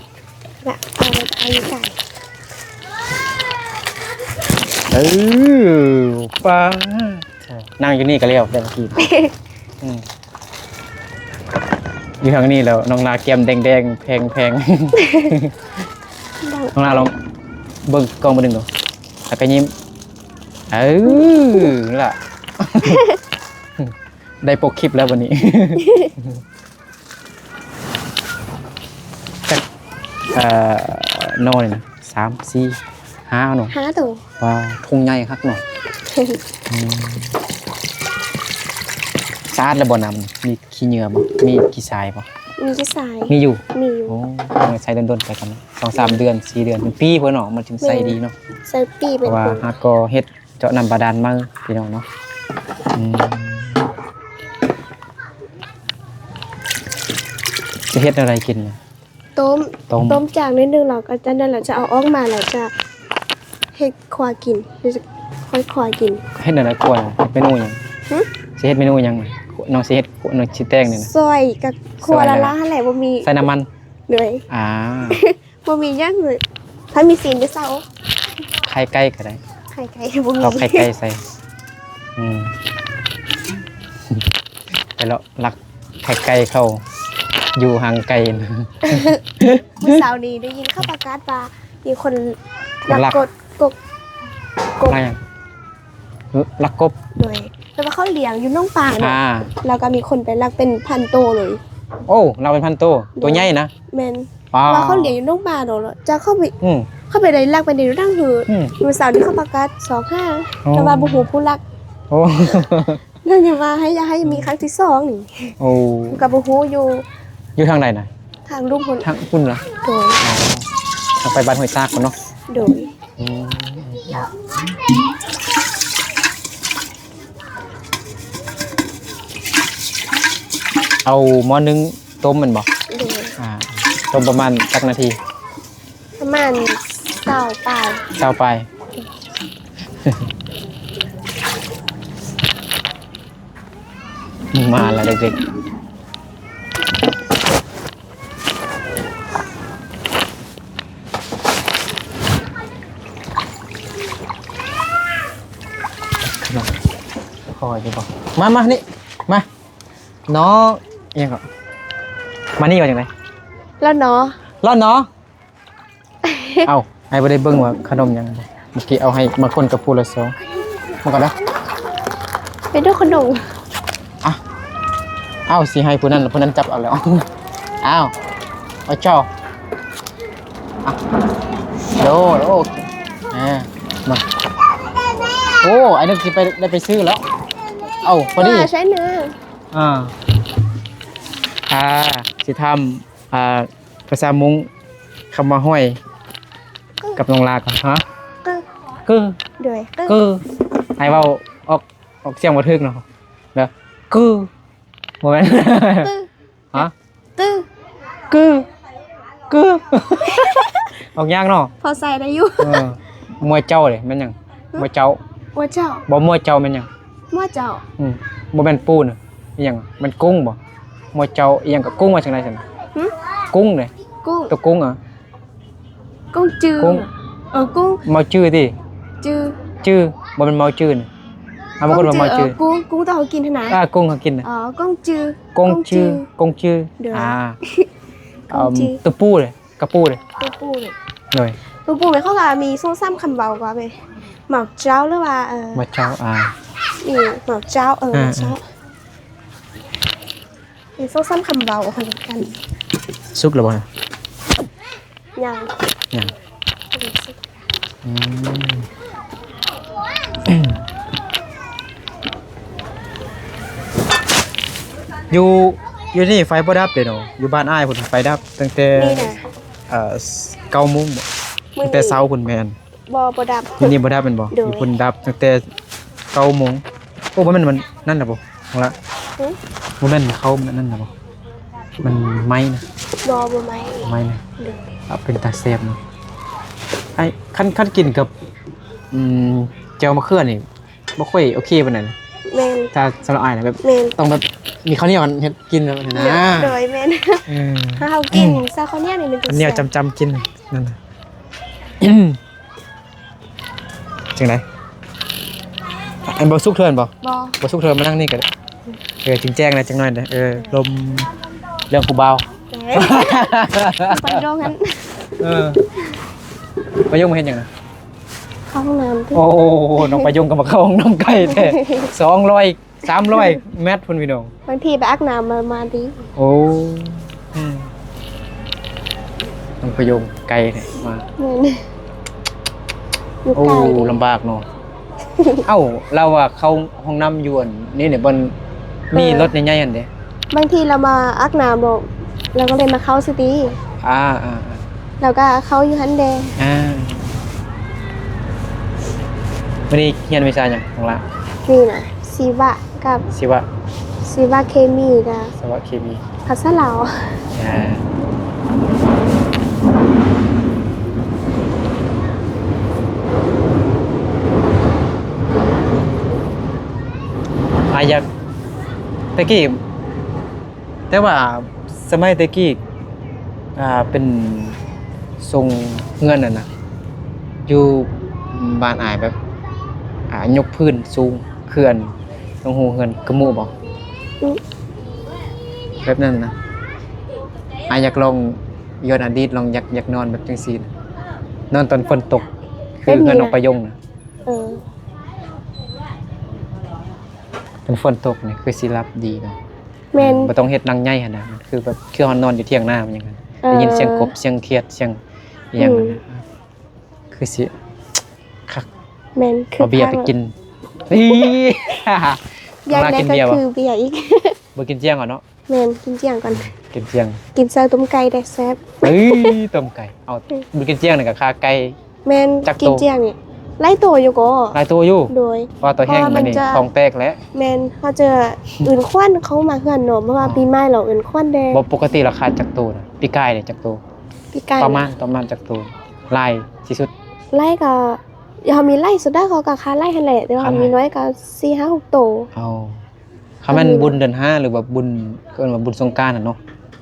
ລະເອົາ ເອົາຢູ່ໃສ? ເອີ ປ້າ ນັ່ງຢູ່ນີ້ກໍແລ້ວແຕ່ກີ້ ອືມ ຢູ່ທາງນີ້ແລ້ວ ນ້ອງລາແກ້ມແດງໆ ແພງໆ ນ້ອງລາລອງເບິ່ງກ້ອງເບິ່ງໜຶ່ງດູ ແລ້ວກໍຍິ້ມ ເອີ ລະ ໄດ້ປົກຄລິບແລ້ວບັດນີ້. ຈັກ ເອີ ໜໍ່ນີ້ນະ ສາມ ສີ່ ຫ້າເນາະ ຫ້າໂຕ ວ້າວ ທຸງໃຫຍ່ຄັກເນາະ ອືມ ສະອາດແລ້ວບໍ່ນ້ຳ? ມີຂີ້ເຫຍື້ອບໍ່? ມີຂີ້ຊາຍບໍ່? ມີຂີ້ຊາຍ. ມີຢູ່? ມີຢູ່. ໂອ້ ຕ້ອງໃຊ້ດົນໆ ໄປກ່ອນເນາະ ສອງສາມເດືອນ ສີ່ເດືອນ ເປັນປີພຸ້ນເນາະ ມັນຈຶ່ງໃສດີເນາະ. ໃສ່ປີເປັນ ເພາະວ່າຫາກໍເຮັດເຈາະນ້ຳບາດານໃໝ່ ພີ່ນ້ອງເນາະ. ອືມ ຈະເຮັດແນວໃດກິນ? ຕົ້ມ ຕົ້ມ ຕົ້ມຈາກໜ້ອຍໜຶ່ງ ແລ້ວກໍຈາກນັ້ນ ແລ້ວຈະເອົາອອກມາ ແລ້ວຈະເຮັດຂົ້ວກິນ ຫຼື ຄ່ອຍຂົ້ວກິນ. ເຮັດແນວໃດຂົ້ວ? ເຮັດເມນູຫຍັງ? ຫຶ? ຊິເຮັດເມນູຫຍັງ? ນ້ອງຊິເຮັດ ນ້ອງຊິແຕ່ງນີ້ນະ ຊອຍກັບຂົ້ວ ຊອຍ ລະລະຫັ້ນແຫຼະ ບໍ່ມີ ໃສ່ນ້ຳມັນ. ໂດຍ ອ່າ ບໍ່ມີຫຍັງເລີຍ ຖ້າມີຊີ້ນຢູ່ເຊົ້າ. ໄຂ່ໄກ່ກໍໄດ້. ໄຂ່ໄກ່ບໍ່ມີ ເອົາໄຂ່ໄກ່ໃສ່. ອືມ ໄປເລາະລັກໄຂ່ໄກ່ເຂົາຢູ່ຫ່າງໄກ. ມື້ເຊົ້ານີ້ໄດ້ຍິນເຂົາປະກາດວ່າມີຄົນລັກ ລັກກົບ ກົບ ກົບ ລັກຫຍັງ? ລັກກົບ. ໂດຍ ແປວ່າເຂົາລ້ຽງຢູ່ໜອງປາເນາະ. ອ່າ ແລ້ວກໍມີຄົນໄປລັກເປັນພັນໂຕເລີຍ. ໂອ້ ລັກເປັນພັນໂຕ. ໂດຍ ໂຕໃຫຍ່ນະ. ແມ່ນ. ວ້າວ ວ່າເຂົາລ້ຽງຢູ່ໜອງປາເນາະ ແລ້ວຈະເຂົ້າໄປ ອືມ ເຂົ້າໄປໄດ້ລັກໄປໄດ້ຢູ່ທາງເຮີ. ອືມ ມື້ເຊົ້ານີ້ເຂົາປະກາດຊອກຫາ. ອໍ ແຕ່ວ່າບໍ່ຮູ້ຜູ້ລັກ. ໂອ້ ນັ້ນຍັງວ່າໃຫ້ ຢາກໃຫ້ມີຄັ້ງທີສອງນີ້. ໂອ້ ກໍບໍ່ຮູ້ຢູ່ ຢູ່ທາງໃດນະ? ທາງລຸ່ມພຸ້ນ. ທາງພຸ້ນເນາະ. ໂດຍ ອໍ ທາງໄປບ້ານຫ້ວຍຕາກພຸ້ນເນາະ. ໂດຍ ອືມ ເອົາໝໍ້ໜຶ່ງຕົ້ມແມ່ນບໍ່? ໂດຍ ອ່າ ຕົ້ມປະມານຈັກນາທີ? ປະມານຊາວປາຍ. ຊາວປາຍ. ມາແລ້ວເດັກໆ. ຂະໜົມ ພໍຢູ່ບໍ່? ມາ ມານີ້ ມາ ນ້ອງ ອີຫຍັງເກາະ? ມານີ້ວ່າຈັ່ງໃດ? ລອດໜໍ ລອດໜໍ. ເອົ້າ ອ້າຍບໍ່ໄດ້ເບິ່ງວ່າຂະໜົມຫຍັງ. ເມື່ອກີ້ເອົາໃຫ້ບາງຄົນກັບຜູ້ລະສອງ. ມາກ່ອນເດີ ໄປດູຂະໜົມ. ອ່ະ ເອົ້າ ຊິໃຫ້ຜູ້ນັ້ນ ຜູ້ນັ້ນຈັບເອົາແລ້ວ. ອ້າວ ໂອເຈົ້າ ອ່ະ ໂດຍ ໂອເຄ ອ່າ ມາ ໂອ້ ອ້າຍນຶກຊິໄປ ໄດ້ໄປຊື້ແລ້ວ. ເອົ້າ ພໍດີ ວ່າໃຊ່ເນາະ. ອ່າ ອ່າ ຊິຖາມ ອ່າ ພາສາມົ້ງ ຄຳວ່າຫ້ອຍ ກັບນ້ອງລາກ່ອນ. ຮະ? ກື ໂດຍ ກື ໃຫ້ເວົ້າອອກ ອອກສຽງບໍ່ຖືກເນາະ. ເດີ ກື ບໍ່ແມ່ນ ກື ຮະ? ກື ກື ກື ອອກຍາກເນາະ. ພໍໃສ່ໄດ້ຢູ່. ເອີ ມົວເຈົ້າເດ ແມ່ນຫຍັງ? ຮະ? ມົວເຈົ້າ ມົວເຈົ້າ ບໍ່ ມົວເຈົ້າແມ່ນຫຍັງ? ມົວເຈົ້າ ອືມ ບໍ່ແມ່ນປູນະ ອີຫຍັງ ແມ່ນກຸ້ງບໍ່? ມົວເຈົ້າ ອີຫຍັງກໍກຸ້ງວ່າຈັ່ງໃດຊັ້ນ? ຫຶ? ກຸ້ງເດ ກຸ້ງ ຕົວກຸ້ງ ເອີ ກຸ້ງຈື່ ກຸ້ງ ເອີ ກຸ້ງ ເມົາຈື່ຕິ? ຈື່ ຈື່ ບໍ່ແມ່ນເມົາຈື່ນະ. ເອົາ ບາງຄົນວ່າເມົາຈື່ ເອີ ກຸ້ງ ກຸ້ງທີ່ເຮົາກິນຫັ້ນນະ. ອ່າ ກຸ້ງເຮົາກິນນະ. ອໍ ກົງຈື່ ກົງຈື່ ກົງຈື່ ໂດຍ ອ່າ ກົງຈື່ ຕົວປູເດ ກະປູເດ ຕົວປູເດ ໂດຍ ຕົວປູເດ. ເຂົາວ່າມີສອງສາມຄຳເວົ້າວ່າແມ່ນ ໝາກເຈົ້າ ຫຼືວ່າ ເອີ ໝາກເຈົ້າ ອ່າ ມີໝາກເຈົ້າ ເອີ ອ່າ ໝາກເຈົ້າ ອ່າ ມີສອງສາມຄຳເວົ້າຄືກັນ. ສຸກແລ້ວບໍ່? ຍັງ ຍັງ ຍັງບໍ່ສຸກ. ອືມ ຢູ່ ຢູ່ນີ້ໄຟບໍ່ດັບເດ້ເນາະ. ຢູ່ບ້ານອ້າຍພຸ້ນໄຟດັບຕັ້ງແຕ່ ນີ້ນະ ເອີ ເກົ້າໂມງບໍ? ມື້ນີ້ ຕັ້ງແຕ່ເຊົ້າພຸ້ນ. ແມ່ນ ບໍ່ ບໍ່ດັບ. ຢູ່ນີ້ບໍ່ດັບແມ່ນບໍ່? ໂດຍ ຢູ່ພຸ້ນດັບຕັ້ງແຕ່ເກົ້າໂມງ. ໂອ້ ບໍ່ແມ່ນ ມັນນັ້ນນະບໍ່? ເອົາລະ ຫຶ? ບໍ່ແມ່ນເຂົ້າມັນອັນນັ້ນນະບໍ່? ມັນໄໝ້ນະ? ບໍ່ ບໍ່ໄໝ້ ໄໝ້ນະ. ໂດຍ ເອົາ ເປັນຕາແຊບເນາະ. ອ້າຍ ຄັນ ຄັນກິນກັບ ອືມ ແຈ່ວມະເຂືອນີ້ ບໍ່ຄ່ອຍໂອເຄປານໃດນະ. ແມ່ນ ຖ້າສຳລັບອ້າຍນະ ແບບ ແມ່ນ ຕ້ອງແບບມີເຂົ້າໜຽວກັນເຮັດກິນແບບນັ້ນນະ. ໂດຍ ແມ່ນ ເອີ ຖ້າເຮົາກິນໃສ່ເຂົ້າໜຽວນີ້ມັນຈະ ເຂົ້າໜຽວ ແຊບ ຈ້ຳໆ ກິນນັ້ນນະ. ຈັ່ງໃດ? ອັນບໍ່ສຸກເທື່ອແມ່ນບໍ່? ບໍ່ ບໍ່ສຸກເທື່ອ ມານັ່ງນີ້ກໍໄດ້. ເອີ ຈິງແຈ້ງແດ່ຈັກໜ້ອຍເດີ. ເອີ ລົມເລື່ອງຜູ້ບ່າວ. ເອີ ໄປໂດງຫັ້ນ. ເອີ ປະໂຍງມາເຮັດຫຍັງນະ? ເຂົ້າຫ້ອງນ້ຳ. ໂອ້ ນ້ອງປະໂຍງກໍມາເຂົ້າຫ້ອງນ້ຳໄກແທ້. ສອງຮ້ອຍ ສາມຮ້ອຍແມັດພຸ້ນພີ່ນ້ອງ. ບາງທີໄປອາບນ້ຳມາ ມາດີ. ໂອ້ ອືມ ນ້ອງປະໂຍງໄກແທ້ມາ. ແມ່ນ ຢູ່ໄກ. ໂອ້ ລຳບາກເນາະ. ເອົ້າ ລາວວ່າເຂົ້າຫ້ອງນ້ຳຢູ່ອັນນີ້ນີ້ ບ່ອນ ມີລົດໃຫຍ່ໆຫັ້ນເດ້. ບາງທີລາວມາອາບນ້ຳບໍ ລາວກໍເລີຍມາເຂົ້າສະຕີ. ອ່າໆໆ ລາວກໍເຂົ້າຢູ່ຫັ້ນແດ່. ອ່າ ມື້ນີ້ຮຽນວິຊາຫຍັງນ້ອງຫຼ້າ? ນີ້ນະ ຊີວະກັບ ຊີວະ ຊີວະເຄມີກັບ ຊີວະເຄມີ ພາສາລາວ. ອ່າ ອາ ຢາກ ແຕ່ກີ້ ແຕ່ວ່າສະໄໝແຕ່ກີ້ ອ່າ ເປັນຊົງເຮືອນຫັ້ນນະ ຢູ່ບ້ານອ້າຍແບບ ອ່າ ຍົກພື້ນສູງ ຄືອັນ ນ້ອງຮູ້ເຮືອນກະມຸບໍ່? ອືມ ແບບນັ້ນນະ. ອ້າຍຢາກລອງຍ້ອນອະດີດ ລອງຢາກ ຢາກນອນແບບຈັ່ງຊີ້ນະ ນອນຕອນຝົນຕົກ ຄືເຮືອນນ້ອງປະຍົງນະ. ເອີ ຄັນຝົນຕົກນີ້ຄືຊິຫຼັບດີເນາະ. ແມ່ນ ບໍ່ຕ້ອງເຮັດຫຼັງໃຫຍ່ຫັ້ນນະ ຄືແບບ ຄືເຮົານອນຢູ່ຖຽງນາມັນຫຍັງຫັ້ນ ເອີ ໄດ້ຍິນສຽງກົບ ສຽງຂຽດ ສຽງອີ່ຫຍັງຫັ້ນນະ ອືມ ຄືຊິຄັກ. ແມ່ນ ຄືເອົາເບຍໄປກິນ. ອີ ຢາກໄດ້ກໍຄືເບຍອີກ. ບໍ່ກິນຈຽງເອົາເນາະ. ແມ່ນ ກິນຈຽງກ່ອນ ກິນຈຽງ ກິນໃສ່ຕົ້ມໄກ່ໄດ້ແຊບ. ເອີ ຕົ້ມໄກ່ ເອົາ ອືມ ບໍ່ກິນຈຽງນີ້ກໍຄາໄກ່. ແມ່ນ ຈັກໂຕ? ກິນຈຽງນີ້ຫຼາຍໂຕຢູ່ກໍ ຫຼາຍໂຕຢູ່. ໂດຍ ວ່າໂຕແຫ້ງ ເພາະວ່າມັນນີ້ ຈະ ທ້ອງແຕກແຫຼະ. ແມ່ນ ເຮົາຈະອື່ນຄວັນເຂົ້າມາເຮືອນເນາະ ເພາະວ່າ ອໍ ປີໃໝ່ລາວອື່ນຄວັນແດ່. ບໍ່ ປົກກະຕິລາຄາຈັກໂຕນະ? ປີກາຍນີ້ຈັກໂຕ? ປີກາຍ ປະມານ ປະມານຈັກໂຕ? ຫຼາຍທີ່ສຸດ ຫຼາຍກໍ ເຮົາມີຫຼາຍສຸດໄດ້ ເຂົາກໍຄາຫຼາຍຫັ້ນແຫຼະ ແຕ່ວ່າ ຄາຫຼາຍ ມີໜ້ອຍກໍສີ່ຫ້າຫົກໂຕ. ເອົາ ຄັນແມ່ນບຸນເດືອນຫ້າ ຫຼືວ່າບຸນ ເອີ້ນວ່າບຸນສົງການຫັ້ນເນາະ.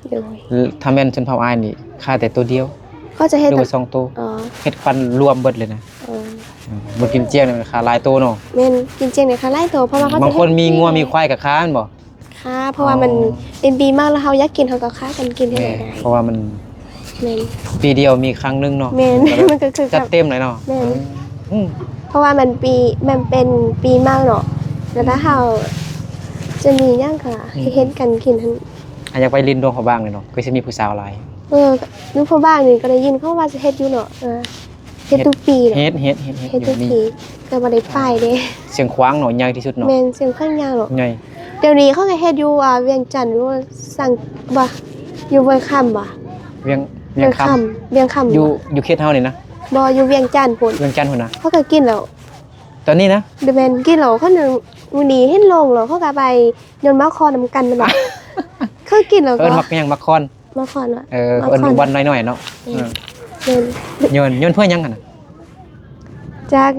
ໂດຍ ຖ້າແມ່ນຊົນເຜົ່າອ້າຍນີ້ຄາແຕ່ໂຕດຽວ ເຂົາຈະເຮັດ ຫຼືວ່າສອງໂຕ. ອໍ ເຮັດຄວັນລວມເບິດເລີຍນະ. ອໍ ອືມ ບໍ່ກິນຈຽງນີ້ມັນຄາຫຼາຍໂຕເນາະ. ແມ່ນ ກິນຈຽງນີ້ຄາຫຼາຍໂຕ ເພາະວ່າເຂົາ ບາງຄົນມີງົວມີຄວາຍກໍຄາແມ່ນບໍ່? ຄາ ເພາະວ່າມັນ ອໍ ເປັນປີໃໝ່ແລ້ວ ເຮົາຢາກກິນ ເຮົາກໍຄາກັນກິນໃຫ້ໄດ້. ແມ່ນ ເພາະວ່າມັນ ແມ່ນ ປີດຽວມີຄັ້ງໜຶ່ງເນາະ. ແມ່ນ ມັນກໍຄືຈັດເຕັມເລີຍເນາະ. ແມ່ນ ອືມ ເພາະວ່າມັນປີ ມັນເປັນປີໃໝ່ເນາະ ແລ້ວຖ້າເຮົາຈະມີຫຍັງກໍ ອືມ ເຮັດກັນກິນຫັ້ນ. ອາ ຢາກໄປຫຼິ້ນຫຼວງພະບາງເລີຍເນາະ ຄືຊິມີຜູ້ສາວຫຼາຍ. ເອີ ຫຼວງພະບາງນີ້ກໍໄດ້ຍິນເຂົາວ່າຈະເຮັດຢູ່ເນາະ. ເອີ ເຮັດທຸກປີເນາະ. ເຮັດ ເຮັດ ເຮັດ ເຮັດ ເຮັດທຸກປີ ແຕ່ບໍ່ໄດ້ໄປເດ້. ຊຽງຂວາງເນາະ ໃຫຍ່ທີ່ສຸດເນາະ. ແມ່ນ ຊຽງຂວາງໃຫຍ່ເນາະ ໃຫຍ່. ດຽວນີ້ເຂົາກໍເຮັດຢູ່ ອ່າ ວຽງຈັນ ຫຼືວ່າສັງ ບໍ່ ຢູ່ວຽງຄຳບໍ່? ວຽງ ວຽງຄຳ ວຽງຄຳ ຢູ່ ຢູ່ເຂດເຮົານີ້ນະ? ບໍ່ ຢູ່ວຽງຈັນພຸ້ນ. ວຽງຈັນພຸ້ນນະ? ເຂົາກໍກິນແລ້ວ ຕອນນີ້ນະ? ແມ່ນ ກິນແລ້ວ. ເຂົານັ້ນມື້ນີ້ເຫັນລົງແລ້ວ ເຂົາກໍໄປ ໂຍນໝາກຄອນນຳກັນແມ່ນບໍ່? ເຂົາກິນແລ້ວ ເອີ້ນໝາກຫຍັງ? ໝາກຄອນ. ໝາກຄອນຫວາ? ເອີ ໝາກຄອນ ເອີ້ນບ່ອນນ້ອຍໆເນາະ. ອືມ ເອີ ແມ່ນ ໂຍນ ໂຍນເພື່ອຫຍັງຫັ້ນນະ? ຈາກ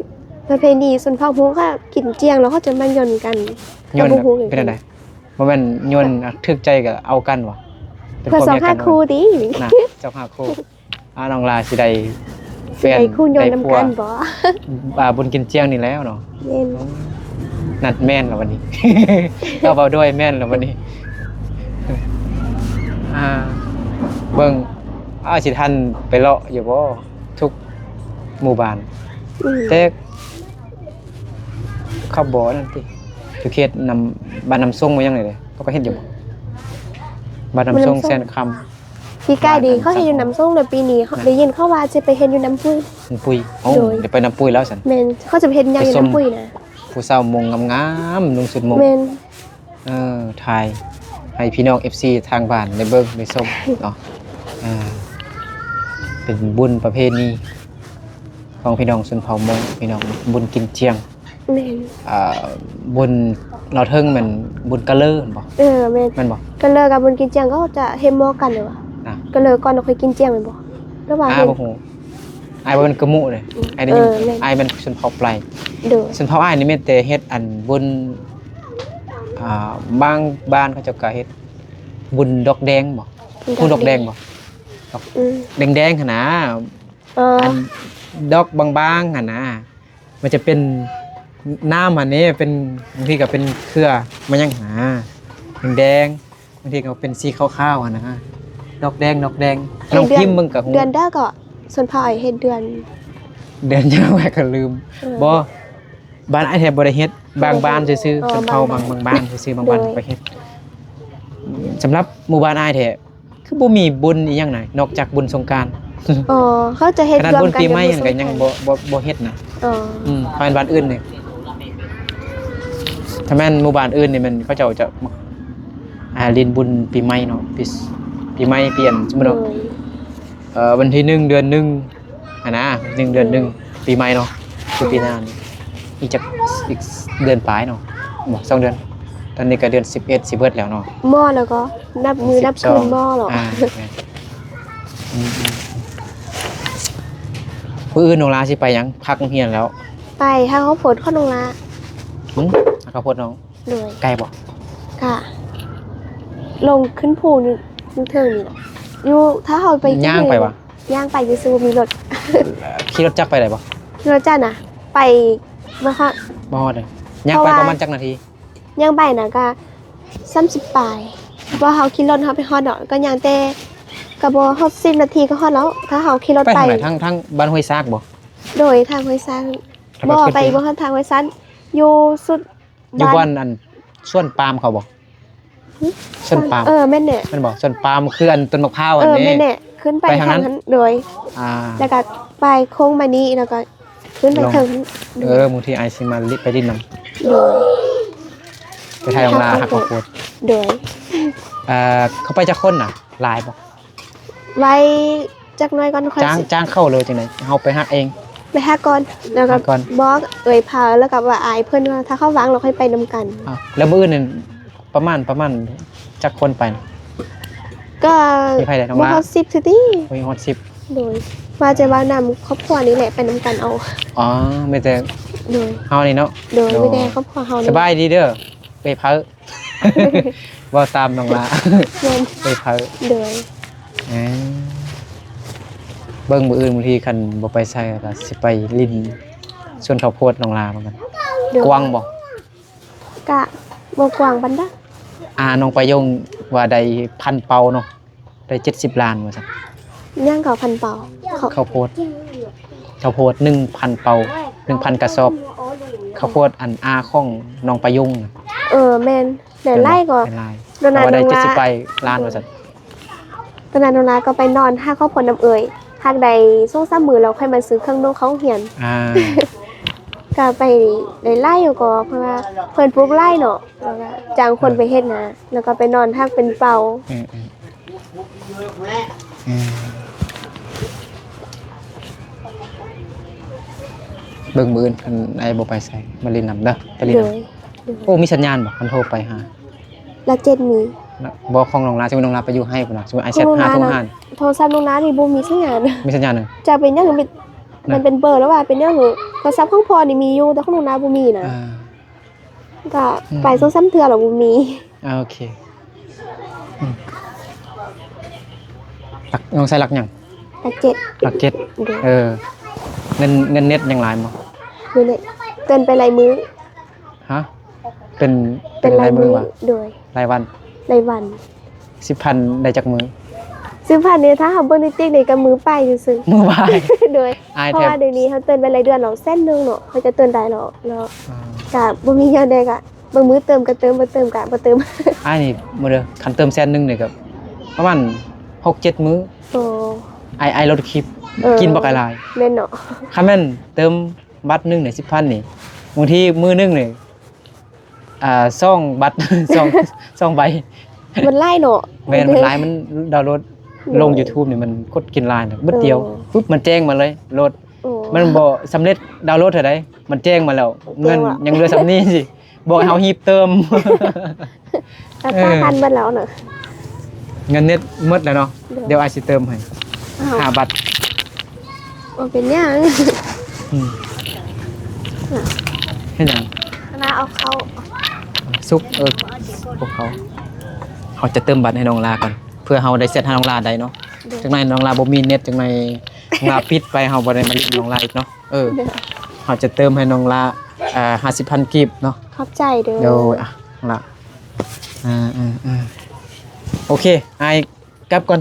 ປະເພນີຊົນເຜົ່າມົ້ງ ເຂົາກິນຈຽງແລ້ວເຂົາຈະມາໂຍນກັນ. ໂຍນ ເຂົາບໍ່ຮູ້ເປັນຈັ່ງໃດ? ບໍ່ແມ່ນໂຍນ ອ່ະ ຖືກໃຈກໍເອົາກັນຫວາ? ເພື່ອຊອກຫາຄູ່ຕິ? ນະ ຊອກຫາຄູ່. ອ່າ ນ້ອງຫຼ້າຊິໄດ້ແຟນ ຊິໄດ້ຄູ່ໂຍນນຳກັນບໍ່? ໄດ້ຜົວ ອ່າ ບຸນກິນຈຽງນີ້ແລ້ວເນາະ. ແມ່ນ ນັ້ນແມ່ນແລ້ວບັດນີ້ ກໍເວົ້າດ້ວຍແມ່ນແລ້ວບັດນີ້. ອ່າ ເບິ່ງ ອ້າຍຊິທັນໄປເລາະຢູ່ບໍ່ ທຸກໝູ່ບ້ານ? ອືມ ແຕ່ເຂົາບໍ່ນັ້ນຕິ ຢູ່ເຂດນຳ ບ້ານນຳຊົງ ວ່າຫຍັງນີ້ເດ້ ເຂົາກໍເຮັດຢູ່ບໍ່? ບ້ານນຳຊົງ ນຳຊົງ ແສນຄຳ. ປີກາຍນີ້ເຂົາເຮັດຢູ່ນຳຊົງ ແລ້ວປີນີ້ ນະ ໄດ້ຍິນເຂົາວ່າຊິໄປເຮັດຢູ່ນຳປຸຍ. ນຳປຸຍ ໂອ້ ໂດຍ ໄດ້ໄປນຳປຸຍແລ້ວຊັ້ນ. ແມ່ນ ເຂົາຈະໄປເຮັດຫຍັງຢູ່ນຳປຸຍນະ ຜູ້ສາວມົ້ງງາມໆ ນຸ່ງຊຸດມົ້ງ. ແມ່ນ ເອີ ຖ່າຍໃຫ້ພີ່ນ້ອງເອັຟຊີທາງບ້ານໄດ້ເບິ່ງໄດ້ຊົມເນາະ. ອ່າ ເປັນບຸນປະເພນີຂອງພີ່ນ້ອງຊົນເຜົ່າມົ້ງ ພີ່ນ້ອງ ບຸນກິນຈຽງ. ແມ່ນ ອ່າ ບຸນລາວເທິງແມ່ນບຸນກະເລີແມ່ນບໍ່? ເອີ ແມ່ນ ແມ່ນບໍ່? ກະເລີກັບບຸນກິນຈຽງເຂົາຈະເຮັດໝໍ້ກັນແມ່ນບໍ່? ນະ ກະເລີກ່ອນເຮົາຄ່ອຍກິນຈຽງແມ່ນບໍ່? ຫຼືວ່າ ອ່າ ເຮັດ ບໍ່ຮູ້ ອ້າຍບໍ່ແມ່ນກະມຸເດ້. ອືມ ອ້າຍເປັນ ເອີ ແມ່ນ ອ້າຍແມ່ນຊົນເຜົ່າໄປ. ໂດຍ ຊົນເຜົ່າອ້າຍນີ້ແມ່ນແຕ່ເຮັດອັນບຸນ ອ່າ ບາງບ້ານເຂົາເຈົ້າກໍເຮັດບຸນດອກແດງບໍ່? ບຸນດອກແດງ ຮູ້ດອກແດງບໍ່? ດອກ ອືມ ແດງໆຫັ້ນນະ. ອໍ ອັນດອກບາງໆຫັ້ນນະ ມັນຈະເປັນນ້ຳຫັ້ນເດ້ ເປັນ ບາງທີກໍເປັນເຄືອມາຫຍັງຫາ ແດງໆ ບາງທີກໍເປັນສີຂາວໆຫັ້ນນະ ດອກແດງ ດອກແດງ. ລອງພິມເບິ່ງກໍຮູ້. ເດືອນໃດກໍ ຊົນເຜົ່າອ້າຍເຮັດເດືອນ ເດືອນຫຍັງແມ່ກໍລືມ. ເອີ ບໍ່ ບ້ານອ້າຍແທ້ບໍ່ໄດ້ເຮັດ ບາງບ້ານຊື່ໆ. ອໍ ຊົນເຜົ່າບາງ ບາງ ບາງບ້ານຊື່ໆ ບາງບ້ານ ໂດຍ ກໍເຮັດ. ສຳລັບໝູ່ບ້ານອ້າຍແທ້ ຄືບໍ່ມີບຸນອີ່ຫຍັງນະ ນອກຈາກບຸນສົງການ. ອໍ ເຂົາຈະເຮັດ ຂະໜາດບຸນປີໃໝ່ຫັ້ນກໍຍັງບໍ່ ບໍ່ ບໍ່ເຮັດນະ. ອໍ ອືມ ຖ້າແມ່ນບ້ານອື່ນນີ້ ຖ້າແມ່ນໝູ່ບ້ານອື່ນນີ້ແມ່ນເຂົາເຈົ້າຈະ ອ່າ ຫຼິ້ນບຸນປີໃໝ່ເນາະ ປີ ປີໃໝ່ ປີອັນ ສົມມຸດເນາະ ໂດຍ ເອີ ວັນທີໜຶ່ງ ເດືອນໜຶ່ງຫັ້ນນະ ໜຶ່ງ ເດືອນໜຶ່ງ ໂດຍ ປີໃໝ່ເນາະ ຄືປີໜ້ານີ້ ອີກຈັກ ອີກເດືອນປາຍເນາະ ບໍ່ ສອງເດືອນ ຕອນນີ້ກໍເດືອນສິບເອັດ ຊິເບິດແລ້ວເນາະ ມໍແລ້ວກໍນັບມື້ນັບຄືນມໍເນາະ ອາ ແມ່ນ ອືມ ມື້ອື່ນນ້ອງລາຊິໄປຫຍັງ? ພັກໂຮງຮຽນແລ້ວ ໄປຫາເຂົ້າໂພດຂອງນ້ອງລາ ຫືມ ຫາເຂົ້າໂພດນ້ອງ ໂດຍ ໄກບໍ່? ກະລົງຂຶ້ນພູຢູ່ ຢູ່ເທິງນີ້ແຫຼະ ຢູ່ ຖ້າເຮົາໄປ ຍ່າງໄປວະ? ຍ່າງໄປຊື່ໆ ບໍ່ມີລົດ ຂີ່ລົດຈັກໄປໄດ້ບໍ່? ຂີ່ລົດຈັກນະ ໄປບໍ່ຮອດ ບໍ່ຮອດເລີຍ ຍ່າງໄປປະມານຈັກນາທີ? ຍ່າງໄປນະກະສາມສິບປາຍ ເພາະເຮົາຂີ່ລົດເຮົາໄປຮອດດອກ ກໍຍ່າງແຕ່ ກໍບໍ່ຮອດສິບນາທີກໍຮອດແລ້ວ ຖ້າເຮົາຂີ່ລົດໄປ ໄປທາງໃດ? ທາງ ທາງບ້ານຫ້ວຍຊາກບໍ່? ໂດຍ ທາງຫ້ວຍຊາກ ບໍ່ ໄປບໍ່ຮອດທາງຫ້ວຍຊາກ ຢູ່ສຸດ ຢູ່ ບ້ານ ບ້ານອັນສວນປາມເຂົາບໍ່? ຫຶ? ສວນປາມ ເອີ ແມ່ນແຫຼະ ແມ່ນບໍ່? ສວນປາມຄືອັນຕົ້ນໝາກພ້າວ ເອີ ອັນນີ້ ແມ່ນແຫຼະ ຂຶ້ນໄປທາງນັ້ນ ໂດຍ ອ່າ ແລ້ວກໍໄປໂຄ້ງມານີ້ ແລ້ວກໍຂຶ້ນໄປເທິງ ເອີ ບາງທີອ້າຍຊິມາຫຼິ້ນ ໄປຫຼິ້ນນຳ ໂດຍ ໄປຖ່າຍນ້ອງລາຫາເຂົ້າໂພດ ໂດຍ ເອີ ເຂົາໄປຈັກຄົນນະ? ຫຼາຍບໍ່? ໄວ້ຈັກໜ້ອຍກ່ອນ ຄ່ອຍ ຈ້າງ ຈ້າງເຂົາ ຫຼືວ່າຈັ່ງໃດ? ເຮົາໄປຮັກເອງ ໄປຮັກກ່ອນ ແລ້ວກໍບອກເອື້ອຍພາ ແລ້ວກໍວ່າອ້າຍເພິ່ນ ວ່າຖ້າເຂົາວ່າງແລ້ວຄ່ອຍໄປນຳກັນ ອ້າວ ແລ້ວມື້ອື່ນນັ້ນປະມານ ປະມານຈັກຄົນໄປ? ກໍມີໃຜແດ່? ນ້ອງລາ ບໍ່ຮອດສິບຊື່ຕິ ບໍ່ຮອດສິບ ໂດຍ ວ່າຈະເວົ້ານຳຄອບຄົວນີ້ແຫຼະ ໄປນຳກັນເອົາ ອໍ ມີແຕ່ ໂດຍ ເຮົານີ້ເນາະ ໂດຍ ໂດຍ ມີແຕ່ຄອບຄົວເຮົານີ້ ສະບາຍດີເດີ ເອື້ອຍເພີ ເວົ້າຕາມນ້ອງລາ ແມ່ນ ເອື້ອຍເພີ ໂດຍ ເອີ ເບິ່ງມື້ອື່ນ ບາງທີຄັນບໍ່ໄປໃສກໍຊິໄປຫຼິ້ນສວນເຂົ້າໂພດນ້ອງລາເໝືອນກັນ ໂດຍ ກວ້າງບໍ່? ກະບໍ່ກວ້າງປານໃດ ອາ ນ້ອງປາຍົງວ່າໄດ້ພັນເປົາເນາະ ໄດ້ເຈັດສິບລ້ານວ່າຊັ້ນ ຫຍັງກໍພັນເປົາ ເຂົ້າ ເຂົ້າໂພດ ເຂົ້າໂພດໜຶ່ງພັນເປົາ ໜຶ່ງພັນກະສອບ ເຂົ້າໂພດອັນອາຂອງນ້ອງປາຍຸງນະ ເອີ ແມ່ນ ແມ່ນຫຼາຍກໍ ແມ່ນຫຼາຍ ຕອນນັ້ນນ້ອງລາ ເຂົາວ່າໄດ້ເຈັດສິບປາຍລ້ານວ່າຊັ້ນ ຕອນນັ້ນນ້ອງລາກໍໄປນອນຫາຄອບຄົວນຳເອື້ອຍ ຫາກໄດ້ສອງສາມມື້ແລ້ວຄ່ອຍມາຊື້ເຄື່ອງນຸ່ງເຂົ້າໂຮງຮຽນ ອ່າ ກໍໄປໄດ້ຫຼາຍຢູ່ກໍ ເພາະວ່າເພິ່ນປູກຫຼາຍເນາະ ແລ້ວກໍຈ້າງຄົນໄປເຮັດນະ ເອີ ແລ້ວກໍໄປນອນຫາເປັນເປົາ ເອີ ເອີ ເອີ ເບິ່ງມື້ອື່ນຄັນອ້າຍບໍ່ໄປໃສ ມາຫຼິ້ນນຳເດີ ໄປຫຼິ້ນນຳ ໂດຍ ໂດຍ ໂອ້ ມີສັນຍານບໍ່ ຄັນໂທໄປຫາ? ຫຼັກເຈັດມີ ບໍ່ ຂອງນ້ອງລາ ສົມມຸດນ້ອງລາໄປຢູ່ໃຫ້ພຸ້ນນະ ສົມມຸດອ້າຍແຊັດຫາໂທຫາ ຂອງນ້ອງລານີ້ບໍ່ມີສັນຍານ ມີສັນຍານເນາະ ຈະເປັນຫຍັງ ມັນເປັນເບີ ຫຼືວ່າເປັນຫຍັງ ໂທລະສັບຂອງພໍ່ນີ້ມີຢູ່ ແຕ່ຂອງນ້ອງລາບໍ່ມີນະ ອ່າ ກໍໄປ ອືມ ສອງສາມເທື່ອແລ້ວບໍ່ມີ ອ່າ ໂອເຄ ອືມ ຫຼັກ ນ້ອງໃຊ້ຫຼັກຫຍັງ? ຫຼັກເຈັດ ຫຼັກເຈັດ ໂດຍ ເອີ ເງິນ ເງິນເນັດຍັງຫຼາຍບໍ່? ເງິນເນັດ ເຕີນໄປລາຍມື້ ຮະ? ເປັນ ເປັນລາຍມື້ ເປັນລາຍມື້ຫວາ? ໂດຍ ລາຍວັນ ລາຍວັນ ສິບພັນໄດ້ຈັກມື້? ສິບພັນນີ້ ຖ້າເຮົາເບິ່ງຕິກໆນີ້ກໍມືປາຍຊື່ໆ ມືປາຍ ໂດຍ ອ້າຍ ເພາະວ່າດຽວນີ້ເຮົາເຕີນໄປລາຍເດືອນແລ້ວ ແສນໜຶ່ງເນາະ ເຮົາຈະເຕີນໄດ້ແລ້ວເນາະ ອ່າ ກະບໍ່ມີແນວໃດກະ ບາງມື້ເຕີມກໍເຕີມ ບໍ່ເຕີມກໍບໍ່ເຕີມ ອ້າຍນີ້ ມື້ເດີ ຄັນເຕີມແສນໜຶ່ງນີ້ກໍປະມານຫົກເຈັດມື້ ໂອ້ ອ້າຍ ອ້າຍລົດຄີບ ເອີ ກິນບັກຫຼາຍ ແມ່ນເນາະ ຄັນແມ່ນເຕີມ ບັດໜຶ່ງນີ້ສິບພັນນີ້ ບາງທີມື້ໜຶ່ງນີ້ ອ່າ ສອງບັດ ສອງ ສອງໃບ ມັນຫຼາຍເນາະ ແມ່ນ ມັນຫຼາຍ ມັນດາວໂຫຼດ ໂດຍ ລົງຢູທູບນີ້ມັນກົດກິນຫຼາຍນະ ບຶດດຽວ ເອີ ປຶບ ມັນແຈ້ງມາເລີຍໂຫຼດ ໂອ້ ມັນບໍ່ສຳເລັດດາວໂຫຼດເທື່ອໃດ ມັນແຈ້ງມາແລ້ວ ແຈ້ງ ເງິນ ວ່າ ຍັງເຫຼືອສ່ຳນີ້ຊິ ບອກໃຫ້ເຮົາຮີບເຕີມ ເອີ ເອີ ເງິນເນັດໝົດແລ້ວເນາະ ໂດຍ ດຽວອ້າຍຊິເຕີມໃຫ້ ອ້າວ ຫ້າບາດ ບໍ່ເປັນຫຍັງ ອືມ ເຮັດຫຍັງ? ນ້ອງລາເອົາເຂົ້າ ສຸກ ເອີ ພວກເຂົາ ເຮົາຈະເຕີມບັດໃຫ້ນ້ອງລາກ່ອນ ເພື່ອເຮົາໄດ້ແຊັດຫານ້ອງລາໄດ້ເນາະ ໂດຍ ຈັກໜ້ອຍນ້ອງລາບໍ່ມີເນັດ ຈັກໜ້ອຍນ້ອງລາປິດໄປ ເຮົາບໍ່ໄດ້ມາຫຼິ້ນນ້ອງລາອີກເນາະ ເອີ ໂດຍ ເຮົາຈະເຕີມໃຫ້ນ້ອງລາ ອ່າ ຫ້າສິບພັນກີບເນາະ ຂອບໃຈເດີ ໂດຍ ອ່ະ ລະ ອ່າໆໆ ໂອເຄ ອ້າຍກັບກ່ອນ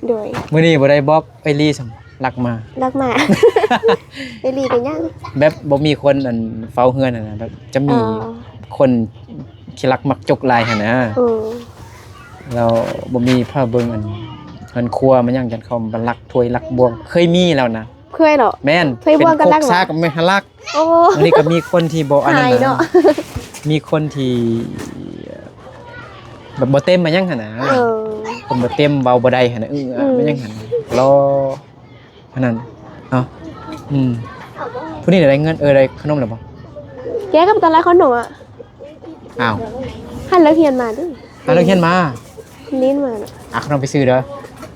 ໂດຍ ມື້ນີ້ບໍ່ໄດ້ບອກເອື້ອຍລີຊ້ຳ ລັກມາ ລັກມາ ເອື້ອຍລີເປັນຫຍັງ? ແບບບໍ່ມີຄົນ ອັນ ເຝົ້າເຮືອນຫັ້ນນະ ແບບຈະມີ ອໍ ຄົນຂີ້ລັກມັກຈົກຫຼາຍຫັ້ນນະ ເອີ ແລ້ວບໍ່ມີຜ້າເບິ່ງ ອັນ ເຮືອນຄົວມາຫຍັງ ຢ້ານເຂົາມາລັກຖ້ວຍລັກບ່ວງ ເຄີຍມີແລ້ວນະ ເຄີຍເນາະ ແມ່ນ ຖ້ວຍບ່ວງກໍລັກ ເປັນຄົກຊາກແມ່ນລັກ ໂອ້ ອັນນີ້ກໍມີຄົນທີ່ບໍ່ອັນນັ້ນນະ ມີຄົນທີ່ ແບບບໍ່ເຕັມມາຫຍັງຫັ້ນນະ ເອີ ຄົນບໍ່ເຕັມເວົ້າບໍ່ໄດ້ຫັ້ນນະ ເອີ ອືມ ມາຫຍັງຫັ້ນ ລໍ ອັນນັ້ນເນາະ ອືມ ຜູ້ນີ້ໄດ້ເງິນ ເອີ ໄດ້ຂະໜົມແລ້ວບໍ່? ແກກໍບໍ່ຕ້ອງໄດ້ຂະໜົມອະ. ອ້າວ ຫັ້ນເລີກຮຽນມາຕິ ຫັ້ນເລີກຮຽນມາ ຫຼິ້ນມານະ. ອ່ະ ຂະໜົມໄປຊື້ເດີ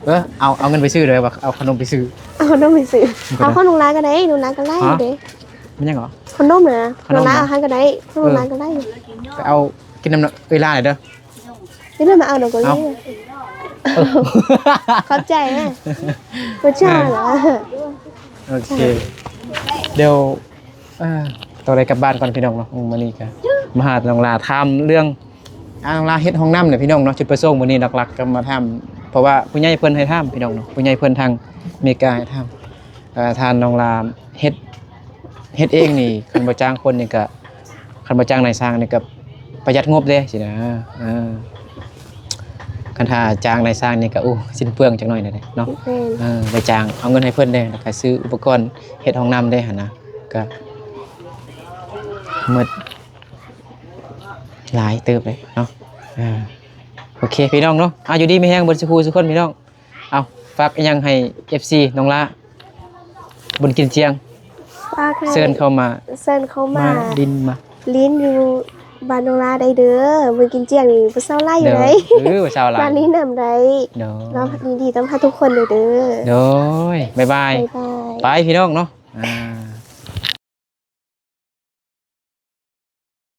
ເອີ ເອົາ ເອົາເງິນໄປຊື້ເດີ ວ່າເອົາຂະໜົມໄປຊື້ ເອົາຂະໜົມໄປຊື້ ເອົາຂອງນ້ອງຫຼ້າກໍໄດ້ ນ້ອງຫຼ້າກໍໄດ້ເດ້. ແມ່ນຫຍັງເຫາະ? ຂະໜົມນະ ຂະໜົມນະ ນ້ອງຫຼ້າເອົາໃຫ້ກໍໄດ້ ນ້ອງຫຼ້າກໍໄດ້. ເອີ ໄປເອົາກິນນຳເອື້ອຍຫຼ້າແດ່ເດີ. ນີ້ແມ່ນມາເອົາດອກໂກລີ. ເອົ້າ ຂອບໃຈນະ ບໍ່ຈ້າງເນາະ. ໂອເຄ ດຽວ ເອີ ຕ້ອງໄດ້ກັບບ້ານກ່ອນພີ່ນ້ອງເນາະ. ມື້ນີ້ກະມາຫານ້ອງຫຼ້າ ຖາມເລື່ອງ ອ່າ ນ້ອງຫຼ້າເຮັດຫ້ອງນ້ຳນີ້ພີ່ນ້ອງເນາະ. ຈຸດປະສົງມື້ນີ້ຫຼັກໆກໍມາຖາມ ເພາະວ່າຜູ້ໃຫຍ່ເພິ່ນໃຫ້ຖາມພີ່ນ້ອງເນາະ ຜູ້ໃຫຍ່ເພິ່ນທາງເມກາໃຫ້ຖາມ. ເອີ ຖ້ານ້ອງຫຼ້າເຮັດ ເຮັດເອງນີ້ ຄັນບໍ່ຈ້າງຄົນນີ້ກະ ຄັນບໍ່ຈ້າງນາຍຊ່າງນີ້ກະປະຢັດງົບເດ້ຊີ້ນະ. ເອີ ຄັນຖ້າຈ້າງນາຍຊ່າງນີ້ກະ ໂອ້ ສິ້ນເປືອງຈັກໜ້ອຍແດ່ເນາະ. ແມ່ນ ເອີ ໄດ້ຈ້າງເອົາເງິນໃຫ້ເພິ່ນເດ້ ແລ້ວກະຊື້ອຸປະກອນເຮັດຫ້ອງນ້ຳເດ້ຫັ້ນນະ ກະໝົດຫຼາຍເຕີບເດ້ເນາະ. ເອີ ໂອເຄພີ່ນ້ອງເນາະ ອ່າ ຢູ່ດີມີແຮງເບິດສູ່ຜູ້ສູ່ຄົນພີ່ນ້ອງ. ເອົາ ຝາກອີ່ຫຍັງໃຫ້ເອັຟຊີນ້ອງຫຼ້າ ບຸນກິນຈຽງ ຝາກໃຫ້ ເຊີນເຂົ້າມາ ເຊີນເຂົ້າມາ ມາຫຼິ້ນມາຫຼິ້ນຢູ່ບ້ານນ້ອງຫຼ້າໄດ້ເດີ. ບຸນກິນຈຽງນີ້ຜູ້ສາວຫຼາຍຢູ່ໃດ໋. ເອີ ຜູ້ສາວຫຼາຍ ມາຫຼິ້ນນຳໄດ້. ໂດຍ ເນາະ ຍິນດີຕ້ອນຮັບທຸກຄົນເດີ. ໂດຍ ບາຍບາຍ ບາຍບາຍ ໄປພີ່ນ້ອງເນາະ. ອ່າ